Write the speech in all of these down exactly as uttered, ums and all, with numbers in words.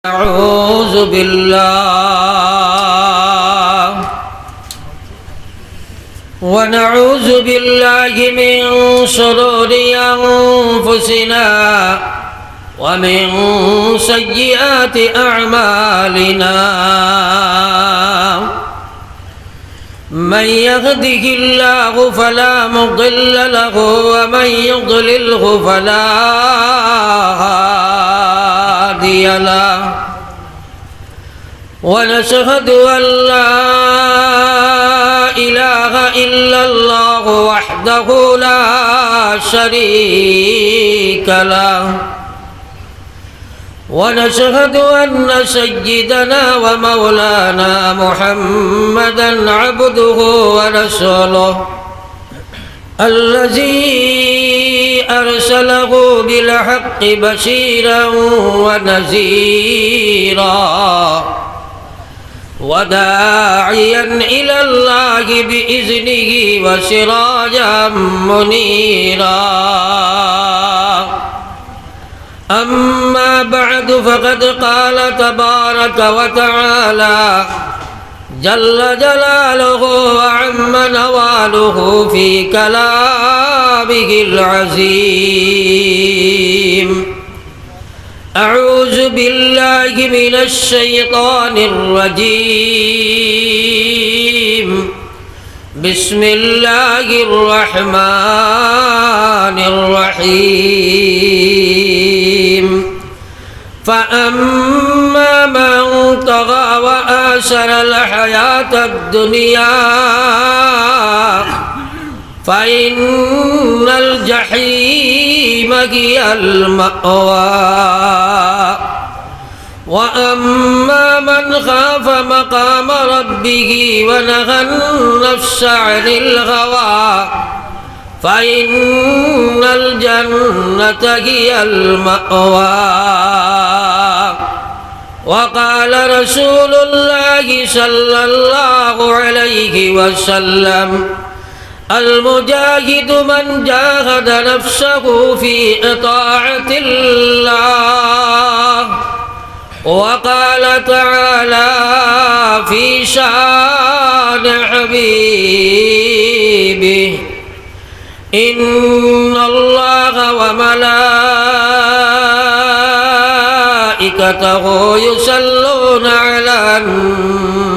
أعوذ بالله ونعوذ بالله من شرور أنفسنا ومن سيئات أعمالنا. من يهده الله فلا مضل له ومن يضلله فلا هادي له. ونشهد أن لا إله إلا الله وحده لا شريك له. ونشهد أن سيدنا ومولانا محمدا عبده ورسوله الذي أرسله بالحق بشيرا ونذيرا وداعيا إلى الله بإذنه وسراجا منيرا. أما بعد، فقد قال تبارك وتعالى جل جلاله وعم نواله في كلامه العظيم. أعوذ بالله من الشيطان الرجيم. بسم الله الرحمن الرحيم. فأما من طغى وآثر الحياة الدنيا فإن الجحيم هي المأوى. وأما من خاف مقام ربه ونهى النفس عن الهوى فإن الجنة هي المأوى. وقال رسول الله صلى الله عليه وسلم: المجاهد من جاهد نفسه في طاعة الله. وقال تعالى في شان حبيبه: إن الله وملائكته يصلون على النبي،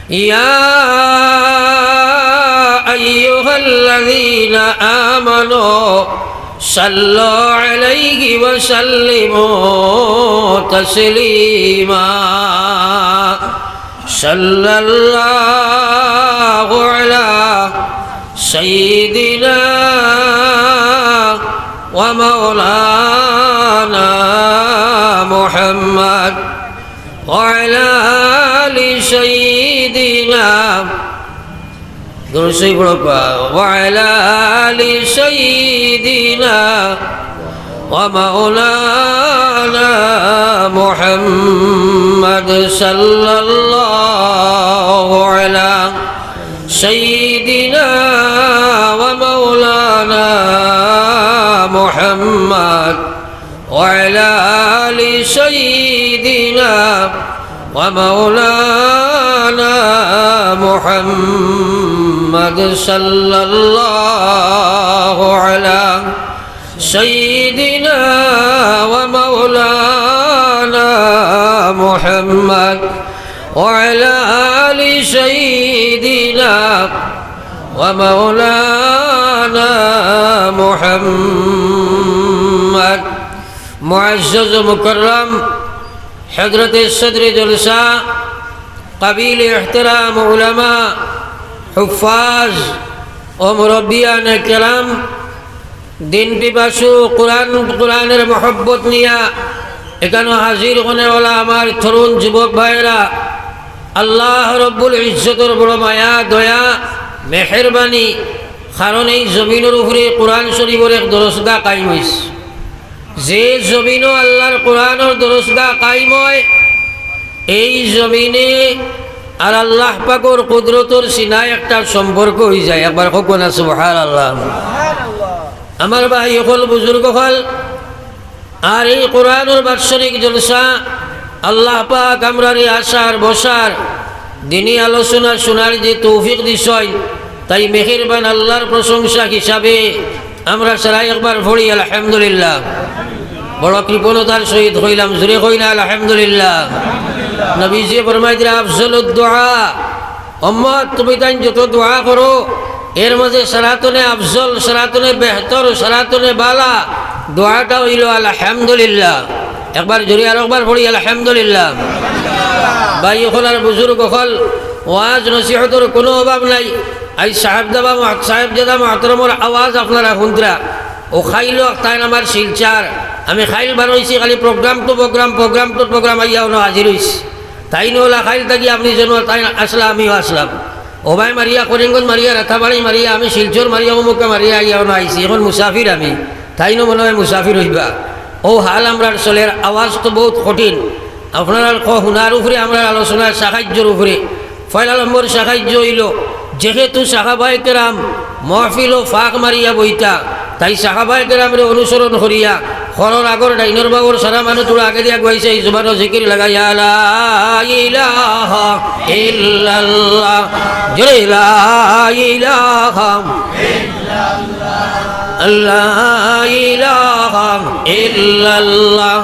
يا أيها الذين آمنوا صلوا عليه وسلموا تسليما. صلى الله على سيدنا ومولانا محمد وعلى آل سيدنا، درود شريف পড়ো, وعلى آل سيدنا ومولانا محمد صلى الله على سيدنا ومولانا محمد وعلى آل سيدنا ومولانا محمد صلى الله على سيدنا ومولانا محمد وعلى آل سيدنا ومولانا محمد. معزز و مكرم حضرت صدر جلسة، قابل احترام علماء، حفاظ و مربيان کرام، দিন পিপাসু, কোরআন, কোরআনের মহব্বত নিয়া এখানো হাজির অনেওয়ালা আমার তরুণ যুবক ভাইরা, আল্লাহ রব্বুল ইজ্জতর বড় মায়া, দয়া, মেহেরবানি, কারণ এই জমিনর উপরে কোরআন শরীফর এক দরসগা কায়েম অইছে। যে জমিনো আল্লাহর কোরআনর দরসগা কায়েম অয়, এই জমিনে আর আল্লাহ পাকর কুদরতর সিনায় একটা সম্পর্ক অইযায়। একবার কউক্কা না সুবহানাল্লাহ। আমার ভাই অকল, বুজুর্গ অকল, আর এই কোরআনর বাৎসরিক জলসা আল্লাহ পাক আমরারে আসার বসার দিনি আলোচনা শুনার যে তৌফিক দিছইন, তাই মেহেরবান আল্লাহর প্রশংসা হিসাবে আমরা সারাই একবার পড়ি আলহামদুলিল্লাহ। বড় কৃপণতার সহিত কইলাম, জোরে কই না আলহামদুলিল্লাহ। নবীজি ফরমাই দিরা, "আফজলুদ দোয়া, উম্মত তুমি তাইন যত দোয়া করো, এর মাঝে সারাতনে আফজল, সারাতনে বেহতর, সারাতনে বালা দোয়াটা অইলো আলহামদুলিল্লাহ।" একবার জোরে আর একবার পড়ি আলহামদুলিল্লাহ। ভাই অকল আর বুজুর্গ অকল, ওয়াজ নসিহতর কোনো অভাব নাই। আইজ সাহেবজাদা মহ-, সাহেবজাদা মহতরমর আওয়াজ আপনারা হুনতরা। অউ কাইল তাইন আমার শিলচর, আমি কাইল বারইছি খালি program to program, program to program আইয়া অনো হাজির অইছি। তাইন অলা কাইল থাকি আপনি যেন তাইন আসলা, আমিও আসলাম। ওবায় মারিয়া, করিমগঞ্জ মারিয়া, রাতাবাড়ি মারিয়া, আমি শিলচর মারিয়া, অমুকা মারিয়া আইয়া অনো আইছি। এখন মুসাফির আমি, তাইনও মনে হয় মুসাফির অইবা। অউ হাল আমরার চলের, আওয়াজ তো বউত কঠিন। আপনারার ক-, হুনার উপরে, আমরার আলোচনার সাহায্যর উপরে। পয়লা নম্বর সাহায্য অইলো, যেহেতু সাহাবায়ে কেরাম মহফিলো ফাঁক মারিয়া বইতা, তাই সাহাবায়ে কেরামরে অনুসরণ করিয়া ঘরর আগর ডাইনর বাওর সারা মানুষ থুড়া আগে দিয়া গুয়াইছে, এই জুবানো জিকির লাগাইয়া, "লা ইলাহা ইল্লাল্লাহ।" জোরে, "লা ইলাহা, লা ইলাহা ইল্লাল্লাহ,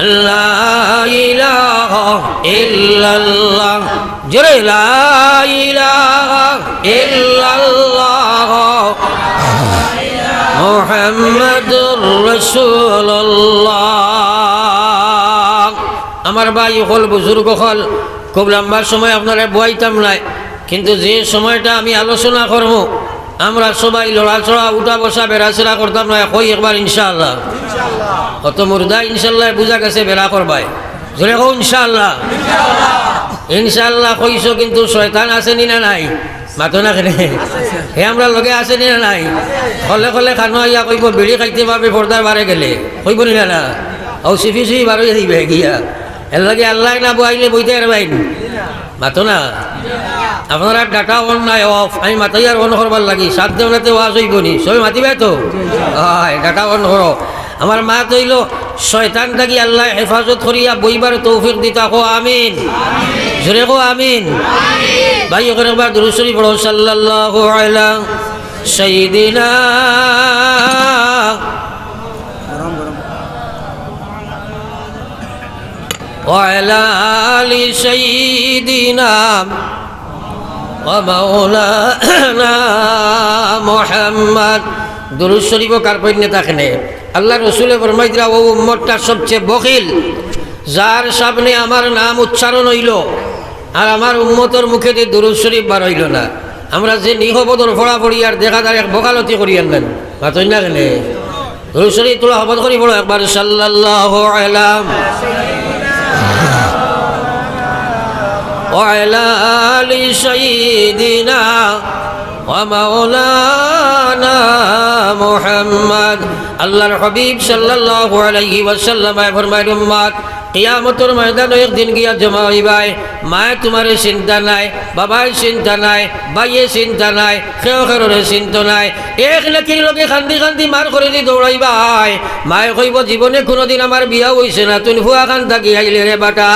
লা ইলাহা ইল্লাল্লাহ।" জোরে, "লা ইলাহা ইল্লাল্লাহ, মুহাম্মাদুর রাসূলুল্লাহ।" আমার ভাই অকল, বুজুর্গ অকল, খুব লম্বা সময় আপনারে বওয়াইতাম নায়, কিন্তু যে সময়টা আমি আলোচনা করমু, আমরা সবাই লড়াচড়া, উঠা বসা, বেড়াছেড়া করতাম নায়। কই একবার ইনশাআল্লাহ। অত মুর্দা ইনশাআল্লাহ বুঝা গেছে বেড়া করবায়। জোরে কও ইনশাআল্লাহ। ইনশাআল্লাহ কইছো, কিন্তু শয়তান আছে নি না নাই? মাতো না কেনে? হে আমরার লগে আছে নি না নাই? কলে কলে কানো আইয়া কইবো, "বিড়ি খাইতে পারবে পর্দার বারে গেলে।" কইবো নি না না? অউ সিফি সিফি বারইয়া দিবে গিয়া। এর লাগি আল্লায় না বওয়াইলে বইতে পারবায় নি। মাতো না। আপনারার data on নাই, off। আমি মাতাইয়ার on করবার লাগি। সাত দেওনাতে ওয়াজ অইবো নি? সবে মাতিবায় তো? অয়, data on করো। আমার মাত অইলো, শয়তান থাকি আল্লায় হেফাজত করিয়া বইবার তৌফিক দিতা। কও আমিন। জোরে কও আমিন। ভাই, অখন একবার দুরূদ শরীফ পড়ো, সাল্লাল্লাহু আলা সাইয়্যিদিনা ওয়া আলা আলি সাইয়্যিদিনা ওয়া মাওলানা মুহাম্মদ। দুরূদ শরীফ কার পড়ইন না তা কেনে? আল্লার রসুলে ফরমাইতরা, "অউ উম্মতটা সবচেয়ে বখিল, যার সামনে আমার নাম উচ্চারণ অইলো আর আমার উম্মতর মুখেদি দুরূদ শরীফ বার অইলো না।" আমরা যে নিহবদর ফড়া ফড়ি আর দেখা যার এক বখালতি করি আনলেন, মাতইন না কেনে? দুরূদ শরীফ থুড়া হবদ করি পড়ো একবার, সাল্লাল্লাহু আলা ওয়া আলা আলি সাইয়্যিদিনা ওয়া মাওলানা মুহাম্মদ। আল্লার হাবিব সাল্লাল্লাহু আলাইহি ওয়াসাল্লামে ফরমাইন, উম্মত, কিয়ামতর ময়দানো একদিন গিয়া জমা অইবায়, মায়ে তুমারে চিনতা নায়, বাবায় চিনতা নায়, ভাইয়ে চিনতা নায়, কেউ কেউরে চিনতো নায়। এক নেকির লগে কান্দি কান্দি মার করেদি দৌড়াইবায়। মায়ে কইবো, "জীবনে কুনুদিন আমার বিয়াও অইছে না, তুইন ফুয়াখান থাকি আইলে রে বেটা।"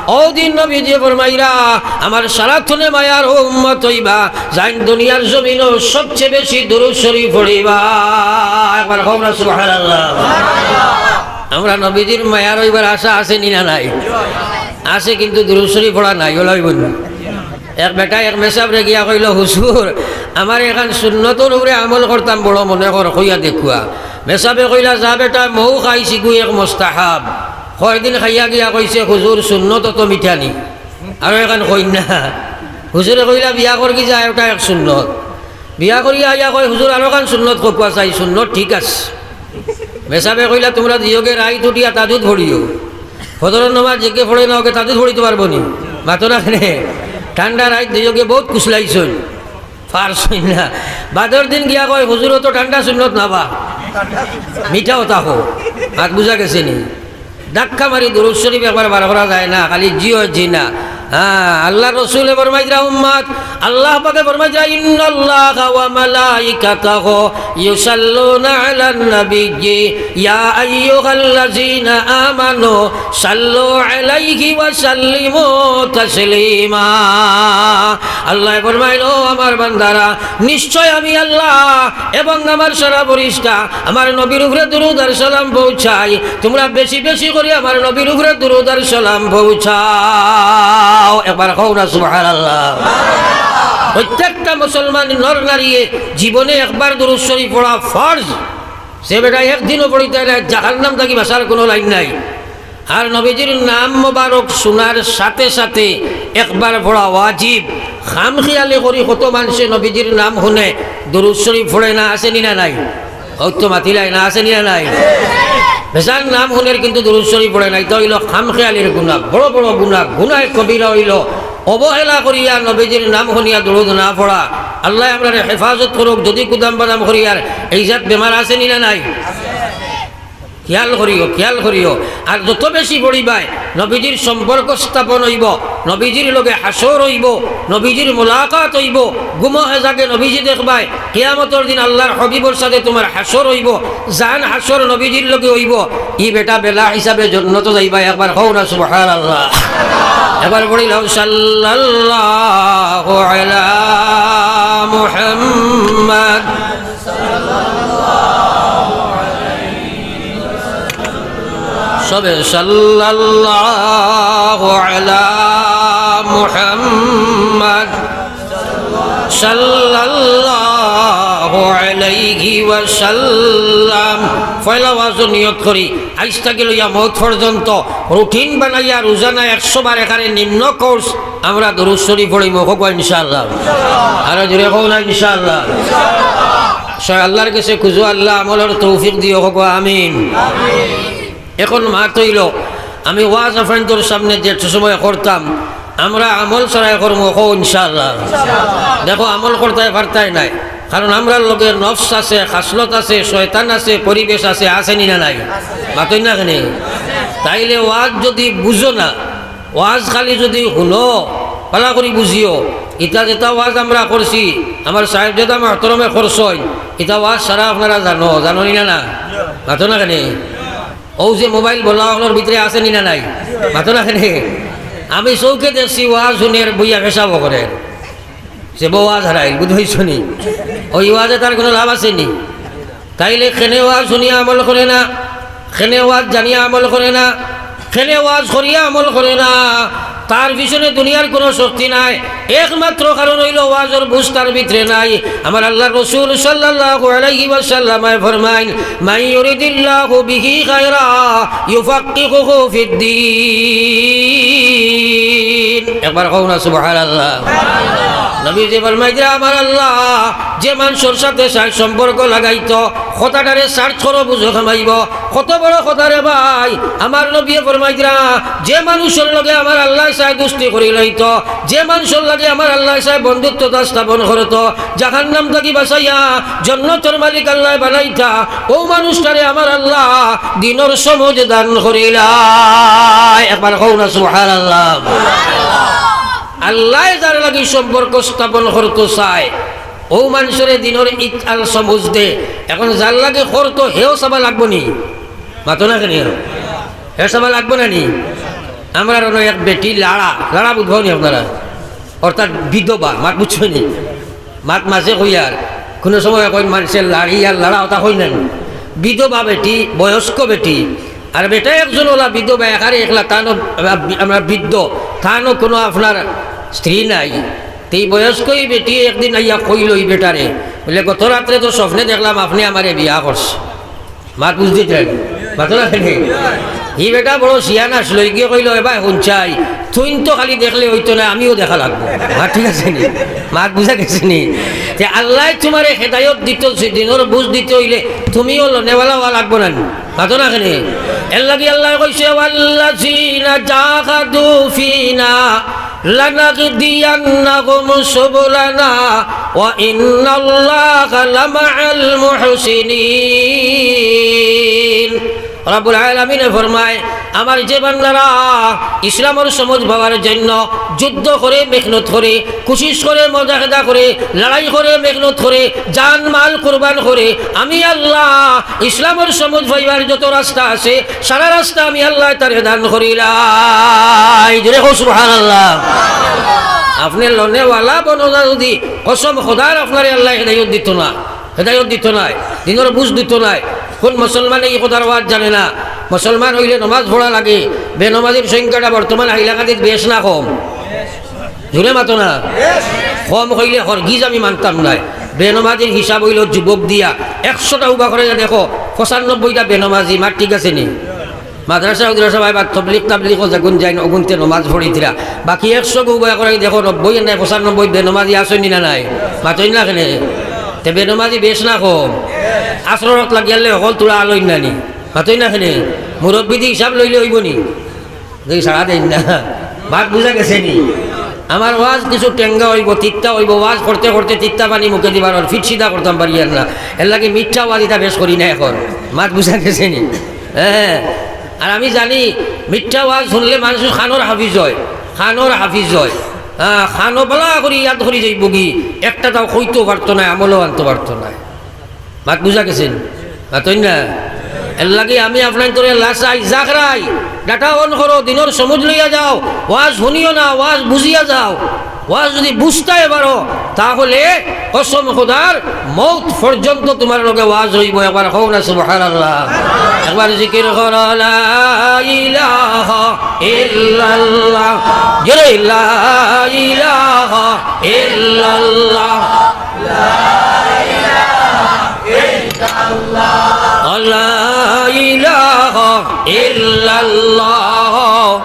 অউ দিন নবীজিয়ে ফরমাইরা, "আমার সারাক্ষণে মায়ার অউ উম্মত অইবা, যাইন দুনিয়ার জমিনো সবচেয়ে বেশি দুরূদ শরীফ পড়িবা।" একবার কও না সুবহানাল্লাহ। আমরা নবীজির মায়ার অইবার আশা আছে নি না নাই? আছে, কিন্তু দুরূদ শরীফ পড়া নাই, অলা অইবো না। এক বেটায় এক মেসাবরে গিয়া কইলো, "হুজুর, আমারে এখান সুন্নতর উপরে আমল করতাম বড় মনে কর, কইয়া দেখুয়া।" মেসাবে কইলা, "যা বেটা, মৌ খাই শিখু এক মোস্তাহাব।" কয়দিন খাইয়া গিয়া কইছে, "হুজুর, সুন্নত অত মিঠা নি।" আরো এখান কইন না। হুজুরে কইলা, "বিয়া করগি যা, ওটা এক সুন্নত।" বিয়া করিয়া আইয়া কয়, "হুজুর, আরো খান সুন্নত কউক্কা চাই।" "সুন্নত ঠিক আছে।" মেসাবে কইলা, "তুমরা দুইওগে রাইত উঠিয়া তাজুদ পড়িও। ফজরর নমাজ যেগে পড়ে না, ওগে তাজুদ পড়িতো পারবো নি?" মাতো না কেনে? ঠান্ডা রাইত দুইওগে বউত কুছলাইছইন, পারছইন না। বাদর দিন গিয়া কয়, "হুজুর, অত ঠান্ডা সুন্নত না বা, মিঠা অতা কও।" মাত বুঝা গেছে নি? ধাক্কা মারি দুরূদ শরীফ একবার বার করা যায় না, খালি জি অয় জি না। হ্যাঁ, আল্লার রসুলে ফরমাইরা, উম্মত, আল্লাহ পাকে ফরমাইরা, "ইন্নাল্লাহা ওয়া মালাইকাতাহু ইউসাল্লুনা আলান নাবিয়্যি, ইয়া আইয়ুহাল্লাযীনা আমানু সাল্লু আলাইহি ওয়া সাল্লিমু তাসলিমা।" আল্লায় ফরমাইন, "ও আমার বান্দারা, নিশ্চয় আমি আল্লাহ এবং আমার সারা ফিরিস্তা আমার নবীর উপরে দুরুদ আর সালাম পৌঁছাই। তোমরা বেশি বেশি করি আমার নবীর উপরে দুরুদ আর সালাম পৌঁছাও।" একবার কও না সুবহানাল্লাহ। প্রত্যেকটা মুসলমান নর নারীয়ে জীবনে একবার দুরুদ শরীফ পড়া ফরজ। যে বেটা একদিনও পড়িতা নায়, জাহান্নাম থাকি বাঁচার কোনো লাইন নাই। আর নবীজির নাম মোবারক শোনার সাথে সাথে একবার পড়া ওয়াজিব। খামখেয়ালি করি কত মানষে নবীজির নাম হুনে, দুরুদ শরীফ পড়ে না, আছে নি না নাই? অউ তো মাতিলায় না, আছে নি না নাই? বেজান নাম হুনের কিন্তু দুরুদ শরীফ পড়ে না, ইতা অইলো খামখেয়ালির গুনা, বড় বড় গুনা। গুনায় কবিরা অইলো অবহেলা করিয়া নবীজির নাম হুনিয়া দুরুদ না পড়া। আল্লায় আমরারে হেফাজত করুক, যদি কুদাম বাদাম করিয়ার এই জাত বেমার আছে নি না নাই? খেয়াল করিও, খেয়াল করিও। আর যত বেশি পড়িবায়, নবীজির সম্পর্ক স্থাপন অইবো, নবীজির লগে হাশর অইবো, নবীজির মোলাকাত অইবো, ঘুমো হেজাগে নবীজি দেখবায়, কিয়ামতর দিন আল্লার হাবিবর সাথে তুমার হাশর অইবো, জান হাশর নবীজির লগে অইবো। ই বেটা বেলা হিসাবে জন্নতো যাইবায়, একবার কও না সুবহানাল্লাহ। একবার পড়িলাও, সাল্লাল্লাহু আলা মুহাম্মদ। সবে সাল্লাল্লাহু আলা মুহাম্মদ, সাল্লাল্লাহু আলাইহি ওয়াসাল্লাম। পয়লা ওয়াজো নিয়ত করি, আইজ থাকি লইয়া মউত পর্যন্ত রুটিন বানাইয়া রোজানা একশো বার এখানে নিম্ন কোর্স আমরা দুরুদ শরীফ পড়িমু, কও ইনশাআল্লাহ। আরো জোরে কও না ইনশাআল্লাহ। সয় আল্লার গেছে খুজো, আল্লাহ আমলর তৌফিক দিও, কও আমিন। এখন মাত অইলো, আমি ওয়াজ আপনাইনতর সামনে যে সময় করতাম, আমরা আমল ছাড়াই করমু, কও ইনশাআল্লাহ। দেখো, আমল করতায় পারতায় নায়, কারণ আমরার লগে নফস আছে, খাসলত আছে, শয়তান আছে, পরিবেশ আছে, আছে নি না নাই? মাতইন না কেনে? তাইলে ওয়াজ যদি বুঝো না, ওয়াজ খালি যদি হুনো, ভালা করি বুঝিও, ইতা যেতা ওয়াজ আমরা করছি, আমার সাহেবজাদা মহতরমে করছইন, ইতা ওয়াজ সারা আপনারা জানো, জানো নি না না? মাতো না কেনে? অউ যে মোবাইল বলা অকলর ভিতরে আছে নি না নাই? মাতো না কেনে? আমি চউখে দেখছি ওয়াজ হুনের বইয়া পেশাবও করের। যে বউ ওয়াজ হারাইল, বুঝ পাইছো নি? অউ ওয়াজে তার কোনো লাভ আছে নি? তাইলে কেনে ওয়াজ হুনিয়া আমল করে না, কেনে ওয়াজ জানিয়া আমল করে না, কেনে ওয়াজ করিয়া আমল করে না, তার পিছনে দুনিয়ার কোনো শক্তি নাই। একমাত্র কারণ অইলো ওয়াজর বুঝ তার ভিতরে নাই। আমার আল্লার রসুল সাল্লাল্লাহু আলাইহি ওয়াসাল্লামে ফরমাইন, "মান ইউরিদিল্লাহু বিহি খায়রা ইউফাক্কিহুহু ফিদ্দীন।" একবার কও না সুবহানাল্লাহ। নবীজি ফরমাইরা, আমার আল্লাহ যে মানষর সাথে চায় সম্পর্ক লাগাইতো, কথাটারে সার্চ করো, বুঝো কামাইবো। কত বড় কথা রে ভাই। আমার নবীয়ে ফরমাইরা, যে মানুষর লগে আমার আল্লায় চায় দোস্তি করি লইতো, যে মানষর লগে আমার আল্লায় চায় বন্ধুত্বতা স্থাপন করতো, জাহান্নাম থাকি বাঁচাইয়া জন্নতর মালিক আল্লায় বানাইতা, অউ মানুষটারে আমার আল্লাহ দিনর সমঝ দান করিলা। একবার কও না সুবহানাল্লাহ। আল্লায় যার লাগি সম্পর্ক স্থাপন করতো চায়, অউ মানষরে দিনর ইত আর সমঝ দে। এখন যার লাগি করতো, হেও চাবা লাগবো নি? মাতো না কেনে? হে চাবা লাগবো না নি? আমরার অনো এক বেটি লাড়া, লাড়া বুঝবা নি আপনারা? অর্থাৎ বিধবা, মাত বুঝছো নি? মাত মাঝে কইয়ার, কোনো সময় কইন মানষে লাড়ি আর লাড়া, অতা কইন না নি? বিধবা বেটি, বয়স্ক বেটি, আর বেটা একজন অলা বিধবা, একারে একলা, তানও আমরা বৃদ্ধ, তানও কোনো আপনার স্ত্রী নাই। তে ই বয়স্ক ই বেটি একদিন আইয়া কইলো ই বেটারে, বুলে, "গত রাত্রে তো স্বপ্নে দেখলাম আপনে আমারে বিয়া করছে।" মাত বুঝ দিছইন নি? মাতো না কেনে? ই বেটা বড় শিয়ান আছলো, ইগিয়ে কইলো, "এ ভাই হুনছাই, তুইন তো খালি দেখলে অইতো না, আমিও দেখা লাগবো।" মাত ঠিক আছে নি? মাত বুঝা গেছে নি? তে আল্লায় তুমারে হেদায়ত দিতো, দিনর বুঝ দিতো অইলে তুমিও লনেওয়ালা অওয়া লাগবো না নি? মাতো না কেনে? এরলাগি আল্লায় কইছে, "ওয়াল্লাযীনা জাহাদু ফীনা লানাহদিয়ান্নাহুম সুবুলানা ওয়া ইন্নাল্লাহা লামাআল মুহসিনিন।" রাব্বুল আলামিনে ফরমায়, আমার যে বান্দারা ইসলামর সমঝ পাওয়ার জন্য যুদ্ধ করে, মেহনত করে, কুশিশ করে, মজাহেদা করে, লড়াই করে, মেহনত করে, জান মাল কুরবান করে, আমি আল্লাহ ইসলামর সমঝ পাইবার যত রাস্তা আছে, সারা রাস্তা আমি আল্লাহ তারে দান করিলাই। জোরে কও সুবহানাল্লাহ। আপনে লনেওয়ালা বনো না যদি, কসম খোদার আপনারে আল্লাহ হেদায়ত দিত না। হেদায়ত দিত নায়, দিনর বুঝ দিত নায়। কোন মুসলমানে ই কথার ওয়াজ জানে না? মুসলমান অইলে নমাজ পড়া লাগে। বেনমাজির সংখ্যাটা বর্তমান হাইলাকান্দিত বেশ না কম? জোরে মাতো না। কম অইলে হরগিজ আমি মানতাম নায়। বেনমাজির হিসাব অইলো যুবক দিয়া। একশোটা উবা করে দেখো, পঁচানব্বইটা বেনমাজি, মাত ঠিক আছে নি? মাদ্রাসা উদ্রাসা ভাই বা তবলিগ তাবলিগও যেগুন যাইন, অগুনতে নমাজ পড়িতরা। বাকি একশো গো উবা করে দেখো, নব্বই নাই, পঁচানব্বই বেনমাজি আছইন নি না নাই? মাতইন না কেনে? তে বেনমাজি বেশ না কম? আছরর অক্ত লাগিয়ালে হকল তুলা আলইন না নি? মাতইন না কেনে? মুরব্বিদি হিসাব লইলে অইবো নি? যদি সাড়া দেইন না। মাত বুঝা গেছে নি? আমার ওয়াজ কিছু টেঙ্গা অইবো, তিত্তা অইবো, ওয়াজ করতে করতে তিত্তা পানি মুখে দিবার অর, ফিট সিধা করতাম পারিয়ার না। এরলাগি মিঠা ওয়াজ ইতা বেশ করি না এখন। মাত বুঝা গেছে নি? হ্যাঁ, আর আমি জানি, মিঠা ওয়াজ হুনলে মানুষ কানর হাফিজ অয়, কানর হাফিজ অয়। হ্যাঁ, কানো বালা করি ইয়াদ করি যাইবোগি, একটাতাও কইতো পারতো নায়, আমলও আনতো পারতো নায়। মাত বুঝা গেছে নি? মাতইন না। এরলাগি আমি আপনাইনতরে লাচাই, জাগরাই, ডাটা অন করো, দিনর সমুজ লইয়া যাও, ওয়াজ হুনিও না, ওয়াজ বুঝিয়া যাও। ওয়াজ যদি বুঝতায় পারো, তাহলে কসম খোদার মউত পর্যন্ত তুমার লগে ওয়াজ অইবো। একবার কও না সুবহানাল্লাহ। একবার জিকির করো, লা ইলাহা ইল্লাল্লাহ। জোরে, লা ইলাহা ইল্লাল্লাহ। লা ইলাহা ইল্লাল্লাহ।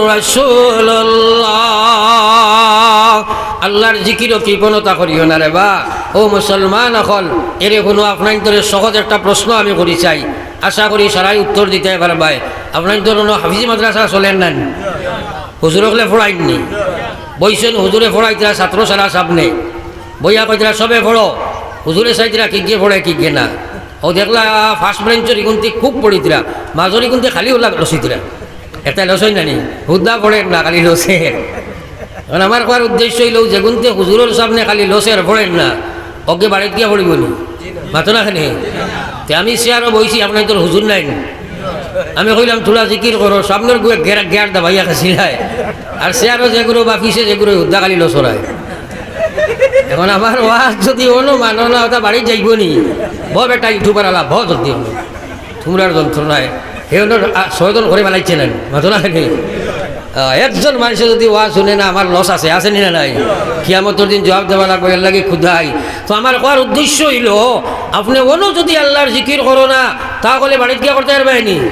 রাসূলুল্লাহ। আল্লাহর জিকিরো কৃপণতা করিও না রে বা। ও মুসলমান অকল, এরে হুনো, আপনাইনতরে সহজ একটা প্রশ্ন আমি করি চাই, আশা করি সারাই উত্তর দিতায় পারবায়। আপনাইনতর অনো হাফিজি মাদ্রাসা চলের না নি? হুজুর অকলে পড়াইন নি? বইছইন হুজুরে পড়াইতরা, ছাত্র সারা সামনে বইয়া কইতরা, "সবে পড়ো।" হুজুরে চাইতরা, "কিগিয়ে পড়ে, কিগিয়ে না।" অউ দেখলা, ফার্স্ট বেঞ্চর ইগুনতে খুব পড়িতরা, মাজর ইগুনতে খালি অলা লছিতরা। একটা লছইন না নি? হুদ্দা পড়ের না, খালি লছের। এখন আমার কওয়ার উদ্দেশ্য অইলো, যেগুনতে হুজুরর সামনে খালি লছের, পড়ের না, অগে বাড়িত গিয়া পড়িবো নি? মাতো না কেনে? তে আমি চেয়ারো বইছি, আপনাইনতর হুজুর নাইন। আমি কইলাম, "থুড়া জিকির করো", সামনর গুয়ে গেরা-, গেয়ার দাবাইয়া গেছিলায়। আর চেয়ারো যেগুরো বা পিছে যেগুরো, হুদ্দা খালি লছরায়। এখন আমার ওয়াজ যদি অনো মানো না, অতা বাড়িত যাইবো নি? ব বেটা, ইউটিউবার আলা, ব জলদি অনো। তুমরার যন্ত্রণায় হে অনো, আ, ছয়জন করে বানাইছে না, মাতো না কেনে? আ, একজন মানষে যদি ওয়াজ হুনে না, আমার লস আছে, আছে নি না নাই? কিয়ামতর দিন জুয়াব দেওয়া লাগবো, এরলাগি খুদাই। তো আমার কওয়ার উদ্দেশ্য অইলো, আপনে অনো যদি আল্লাহর জিকির করো না, তাহলে বাড়িত গিয়া করতায় পারবায় নি?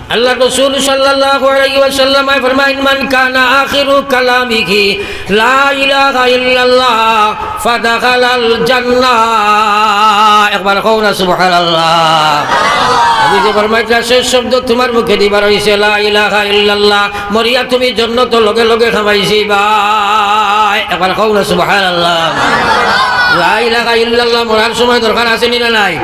আল্লাহর রাসূল সাল্লাল্লাহু আলাইহি ওয়াসাল্লাম ফরমাইন, "মান কানা আখিরু কালামিহি লা ইলাহা ইল্লাল্লাহ ফাদাখালাল জান্নাহ।" একবার কও না সুবহানাল্লাহ। নবীজি ফরমাইতরা, "শেষ শব্দ তুমার মুখেদি বার অইছে লা ইলাহা ইল্লাল্লাহ, মরিয়া তুমি জন্নত লগে লগে কামাই যাইবায়।" একবার কও না সুবহানাল্লাহ। লা ইলাহা ইল্লাল্লাহ মরার সময় দরকার আছে নি না নাই?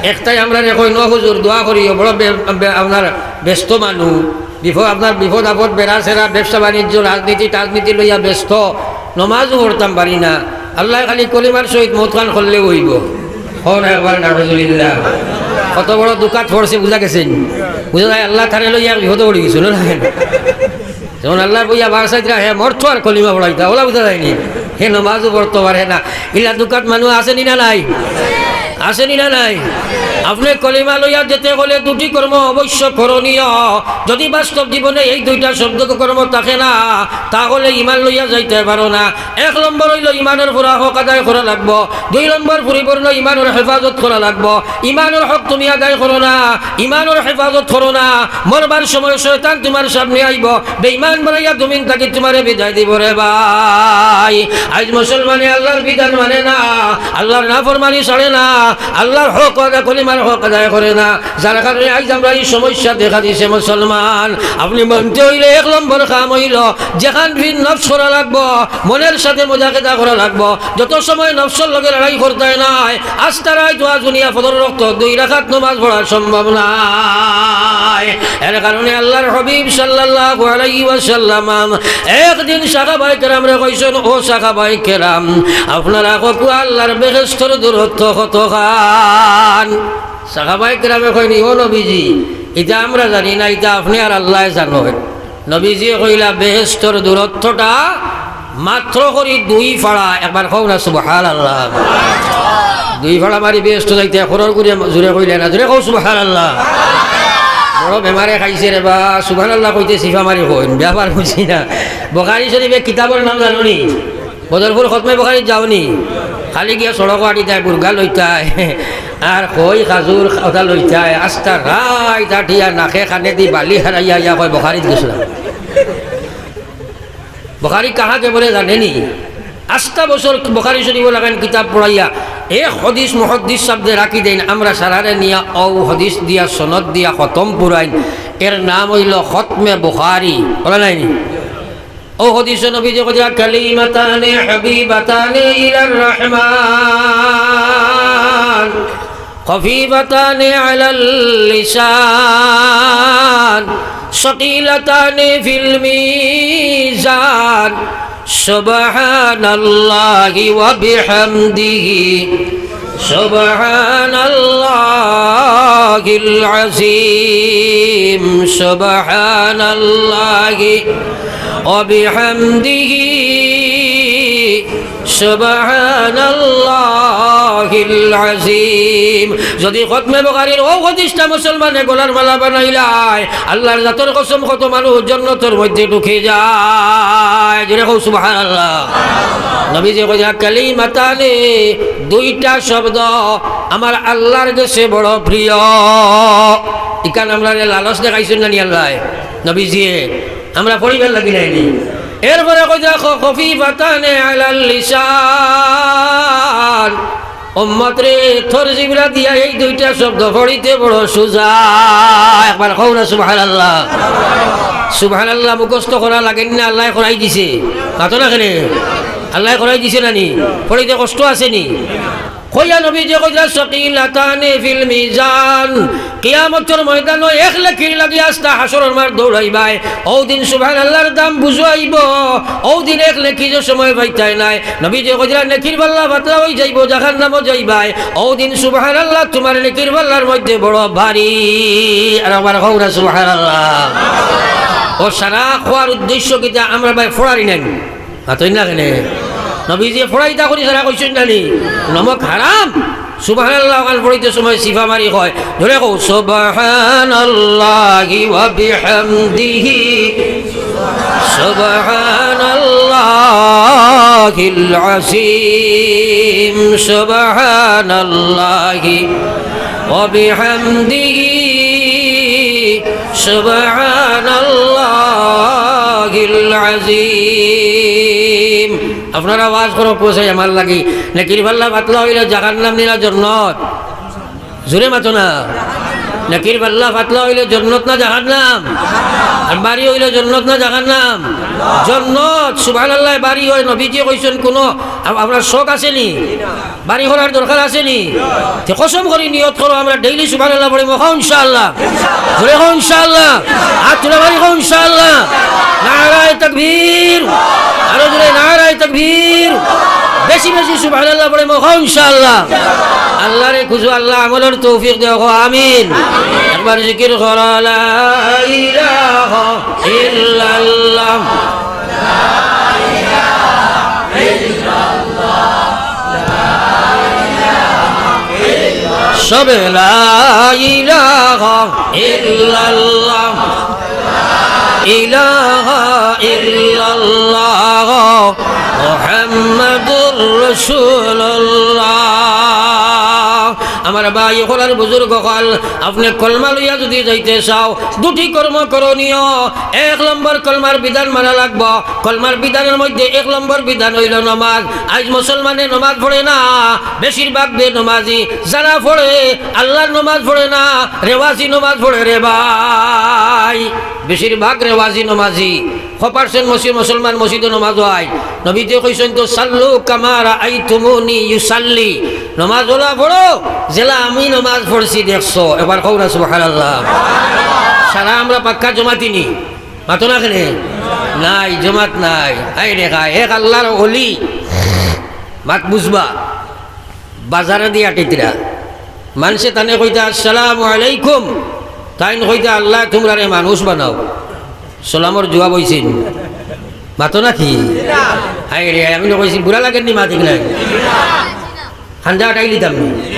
একটাই আমরারে কইন, "ও হুজুর, দোয়া করিও, বড় বে-, বে-, আপনার ব্যস্ত মানুষ।" বিপদ, আপনার বিপদ আপদ, বেড়া ছেড়া, ব্যবসা বাণিজ্য, রাজনীতি টাজনীতি লইয়া ব্যস্ত, নমাজও পড়তাম পারি না। আল্লায় খালি কলিমার সহিত মউতখান করলেউ অইবো। কও না একবার নাউজুবিল্লাহ। কত বড় দুকাত পড়ছে বুঝা গেছে নি? বুঝা যায় আল্লায় তারে লইয়া এক বিপদো পড়ি গেছইন, না? যেমন আল্লায় বইয়া বার চাইতরা, হে মরতো আর কলিমা পড়াইতা, অলা বুঝা যায় নি? হে নমাজও পড়তো পারে না। ইলা দুকাত মানুষ আছে নি না নাই? আছে নি না নাই? আপনে কলিমা লইয়া যেতে অইলে দুটি কর্ম অবশ্য করণীয়। যদি বাস্তব জীবনে এই দুইটা শব্দ কর্ম থাকে না, তাহলে ইমান লইয়া যাইতায় পারো না। এক নম্বর অইলো ইমানর পুরা হক আদায় করা লাগবো। দুই নম্বর, পরিপূর্ণ ইমানর হেফাজত করা লাগবো। ইমানর হক তুমি আদায় করো না, ইমানর হেফাজত করো না, মরবার সময় শয়তান তুমার সামনে আইবো, বেঈমান বানাইয়া জমিন থাকি তুমারে বিদায় দিবো রে ভাই। আইজ মুসলমানে আল্লাহর বিধান মানে না, আল্লাহর নাফরমানি ছাড়ে না, আল্লাহর হক আদায় করি আল্লার হক আদায় করে না, যার কারণে আইজ আমরা ই সমস্যা দেখা দিছে। মুসলমান, আপনে মানতে অইলে এক নম্বর কাম অইলো, যেখান ফির নফস করা লাগবো, মনের সাথে মজা খেদা করা লাগবো। যত সময় নফসর লগে লড়াই করতায় নায়, আস্তা রাইত ওয়াজ হুনিয়া ফজরর রক্ত দুই রাকাত নমাজ পড়া সম্ভব নায়। এর কারণে আল্লার হাবিব সাল্লাল্লাহু আলাইহি ওয়াসাল্লাম একদিন সাহাবায়ে কেরামরে কইছইন, "ও সাহাবায়ে কেরাম, আপনারা কউক্কা আল্লার বেহেস্তর দূরত্ব কতখান?" সাহাবায়ে কেরামে কইন, "ও নবীজি, ইতা আমরা জানি না, ইতা আপনে আর আল্লায় জানইন।" নবীজিয়ে কইলা, "বেহেস্তর দূরত্বটা মাত্র করি দুই ফাড়া।" একবার কও না সুবহানাল্লাহ। দুই ফাড়া মারি বেহেস্তো যাইতে, খরর করে জুরে কইলে না, জুরে কও সুবহানাল্লাহ। বড় বেমারে খাইছে রে বা, সুবহানাল্লাহ কইতে সিফা মারি কইন, ব্যাপার বুঝি না। বুখারী শরীফে কিতাবর নাম জানো নি? বদরপুর খতমে বুখারীত যাও নি? খালি গিয়া সড়কো আটিতায়, বুরগা লইতায়, আর খই খাজুর কথা লইতায়, আস্তা রাইত আটিয়া নাকে কানেদি বালি হারাইয়া ইয়া কয় বুখারীত গেছলাম। বুখারী কাহা কে বলে জানে নি? আস্তা বছর বুখারী শরীফ লাখান কিতাব পড়াইয়া এক হাদিস মুহাদ্দিস সাবদে রাখি দেইন, আমরা সারারে নিয়া অউ হাদিস দিয়া সনদ দিয়া খতম পুরাইন। এর নাম অইলো খতমে বুখারী। বলা নায় নি? অউ হাদিসো নবীজিয়ে কইরা, "কালিমাতানি হাবিবাতানি ইলার রহমান, খফিফাতানি আলাল লিসান, সাকিলাতানি ফিল মিজান, সুবহানাল্লাহি ওয়া বিহামদিহি, সুবহানাল্লাহিল আযীম, সুবহানাল্লাহি ওয়া বিহামদিহি, সুবহানাল্লাহিল আযীম।" যদি খতমে বুখারীর অউ হাদিসটা মুসলমানে গলার মালা বানাইলায়, আল্লার জাতর কসম, কত মানুষ জন্নতর মধ্যে ঢুকি যায়। জুরে কও সুবহানাল্লাহ। নবীজিয়ে কইরা, "কালিমাতানি, দুইটা শব্দ আমার আল্লার গেছে বড় প্রিয়।" ইখান আমরারে লালচ দেখাইছইন না নি আল্লায়? নবীজিয়ে আমরা পড়িবার লাগি নায় নি। এরপরে কইরা, "খ-, খফিফাতানে আলাল লিসান।" উম্মত রে, তোর জিবরা দিয়া এই দুইটা শব্দ পড়িতে বড় সুজা। একবার কও না সুবহানাল্লাহ। সুবহানাল্লাহ মুখস্থ করা লাগে না, আল্লায় করাই দিছে। মাতো না কেনে? আল্লায় করাই দিছে না নি? পড়িতে কষ্ট আছে নি? কইয়া নবীজিয়ে কইরা, "সাকিলাতানে ফিল মিজান।" কিয়ামতর ময়দানো এক নেকির লাগি আস্তা হাশরর মাঠ দৌড়াইবায়। অউ দিন সুবহানাল্লাহর দাম বুঝাইবো। অউ দিন এক নেকি যে সময় পাইতায় নায়। নবীজিয়ে কইরা, "নেকির পাল্লা পাতলা অই যাইবো, জাহান্নামো যাইবায়।" অউ দিন সুবহানাল্লাহ তুমার নেকির পাল্লার মধ্যে বড় ভারী। আর একবার কও না সুবহানাল্লাহ। অউ সারা কওয়ার উদ্দেশ্য কিতা? আমরা ভাই ফড়ারি নাই। মাতইন না কেনে? নবীজিয়ে ফড়াইতা করি সারা কইছইন না নি? নমক হারাম। সুবহানাল্লাহ অখান ফড়িতে সময় সিফা মারি কয়। জুরে কও, সুবহানাল্লাহি ওয়া বিহামদিহি। সুবহানাল্লাহিল আযীম। সুবহানাল্লাহি ওয়া বিহামদিহি। সুবহানাল্লাহিল আযীম। আপনারা ওয়াজ করো, পৌঁছাই আমার লাগি। নেকির পাল্লা পাতলা অইলে জাহান্নাম নি না জন্নত? জুরে মাতো না। নেকির পাল্লা পাতলা অইলে জন্নত না জাহান্নাম? আর ভারী অইলে জন্নত না জাহান্নাম? জন্নত। সুবহানাল্লাহ, ভারী অয়। নবীজিয়ে কইছইন কুনু আপ-, আপনার শখ আছে নি? ভারী করার দরকার আছে নি? তে কসম করি নিয়ত করো, আমরা ডেইলি সুবহানাল্লাহ পড়িমু। কও ইনশাআল্লাহ। জুরে কও ইনশাআল্লাহ। আত তুলে ভারী কও ইনশাআল্লাহ। নারায়ে তাকবীর। আরো জুরে নারায়ে তাকবীর। বেশি বেশি সুবহানাল্লাহ পড়িমু। কও ইনশাআল্লাহ। আল্লারে খুজো, আল্লায় আমলর তৌফিক দেও। কও আমিন। একবার জিকির করো, লা ইলাহা ইল্লাল্লাহ। সবে লা ইলাহা ইল্লাল্লাহ, ইলাহা ইল্লাল্লাহ, মুহাম্মাদুর রাসূলুল্লাহ। আমার ভাই অকল আর বুজুর্গ অকল, আপনে কলমা লইয়া যুদি যাইতে চাও, দুটি কর্ম করণীয়। এক নম্বর কলমার বিধান মানা লাগবো। কলমার বিধানর মধ্যে এক নম্বর বিধান অইলো নমাজ। আইজ মুসলমানে নমাজ পড়ে না, বেশিরভাগ বেনমাজি। যারা পড়ে, আল্লার নমাজ পড়ে না, রেওয়াজি নমাজ পড়ে রে ভাই। বেশিরভাগ রেওয়াজি নমাজি। ক percent মসি-, মুসলমান মসজিদো নমাজো আয়? নবীজিয়ে কইছইন তো, "সাল্লু কামা রাআইতুমুনি ইউসাল্লি।" নমাজ অলা পড়ো, যেলা আমি নমাজ পড়ছি দেখছো। একবার কও না সুবহানাল্লাহ। সারা আমরা পাক্কা জমাতি নি? মাতো না কেনে? নাই, জমাত নাই। আয় রে খায়, এক আল্লার অলি। মাত বুঝবা। বাজারেদি আটিতরা। মানষে তানে কইতা, "আসসালামু আলাইকুম।" তাইন কইতা, "আল্লায় তুমরারে মানুষ বানাউক।" সালামর জুয়াব অইছে নি? মাতো না কি? হায় রে, আমি নু কইছি, বুড়া লাগের নি মাত, ঠিক নায়? খান্দা আটাই লিতাম নি?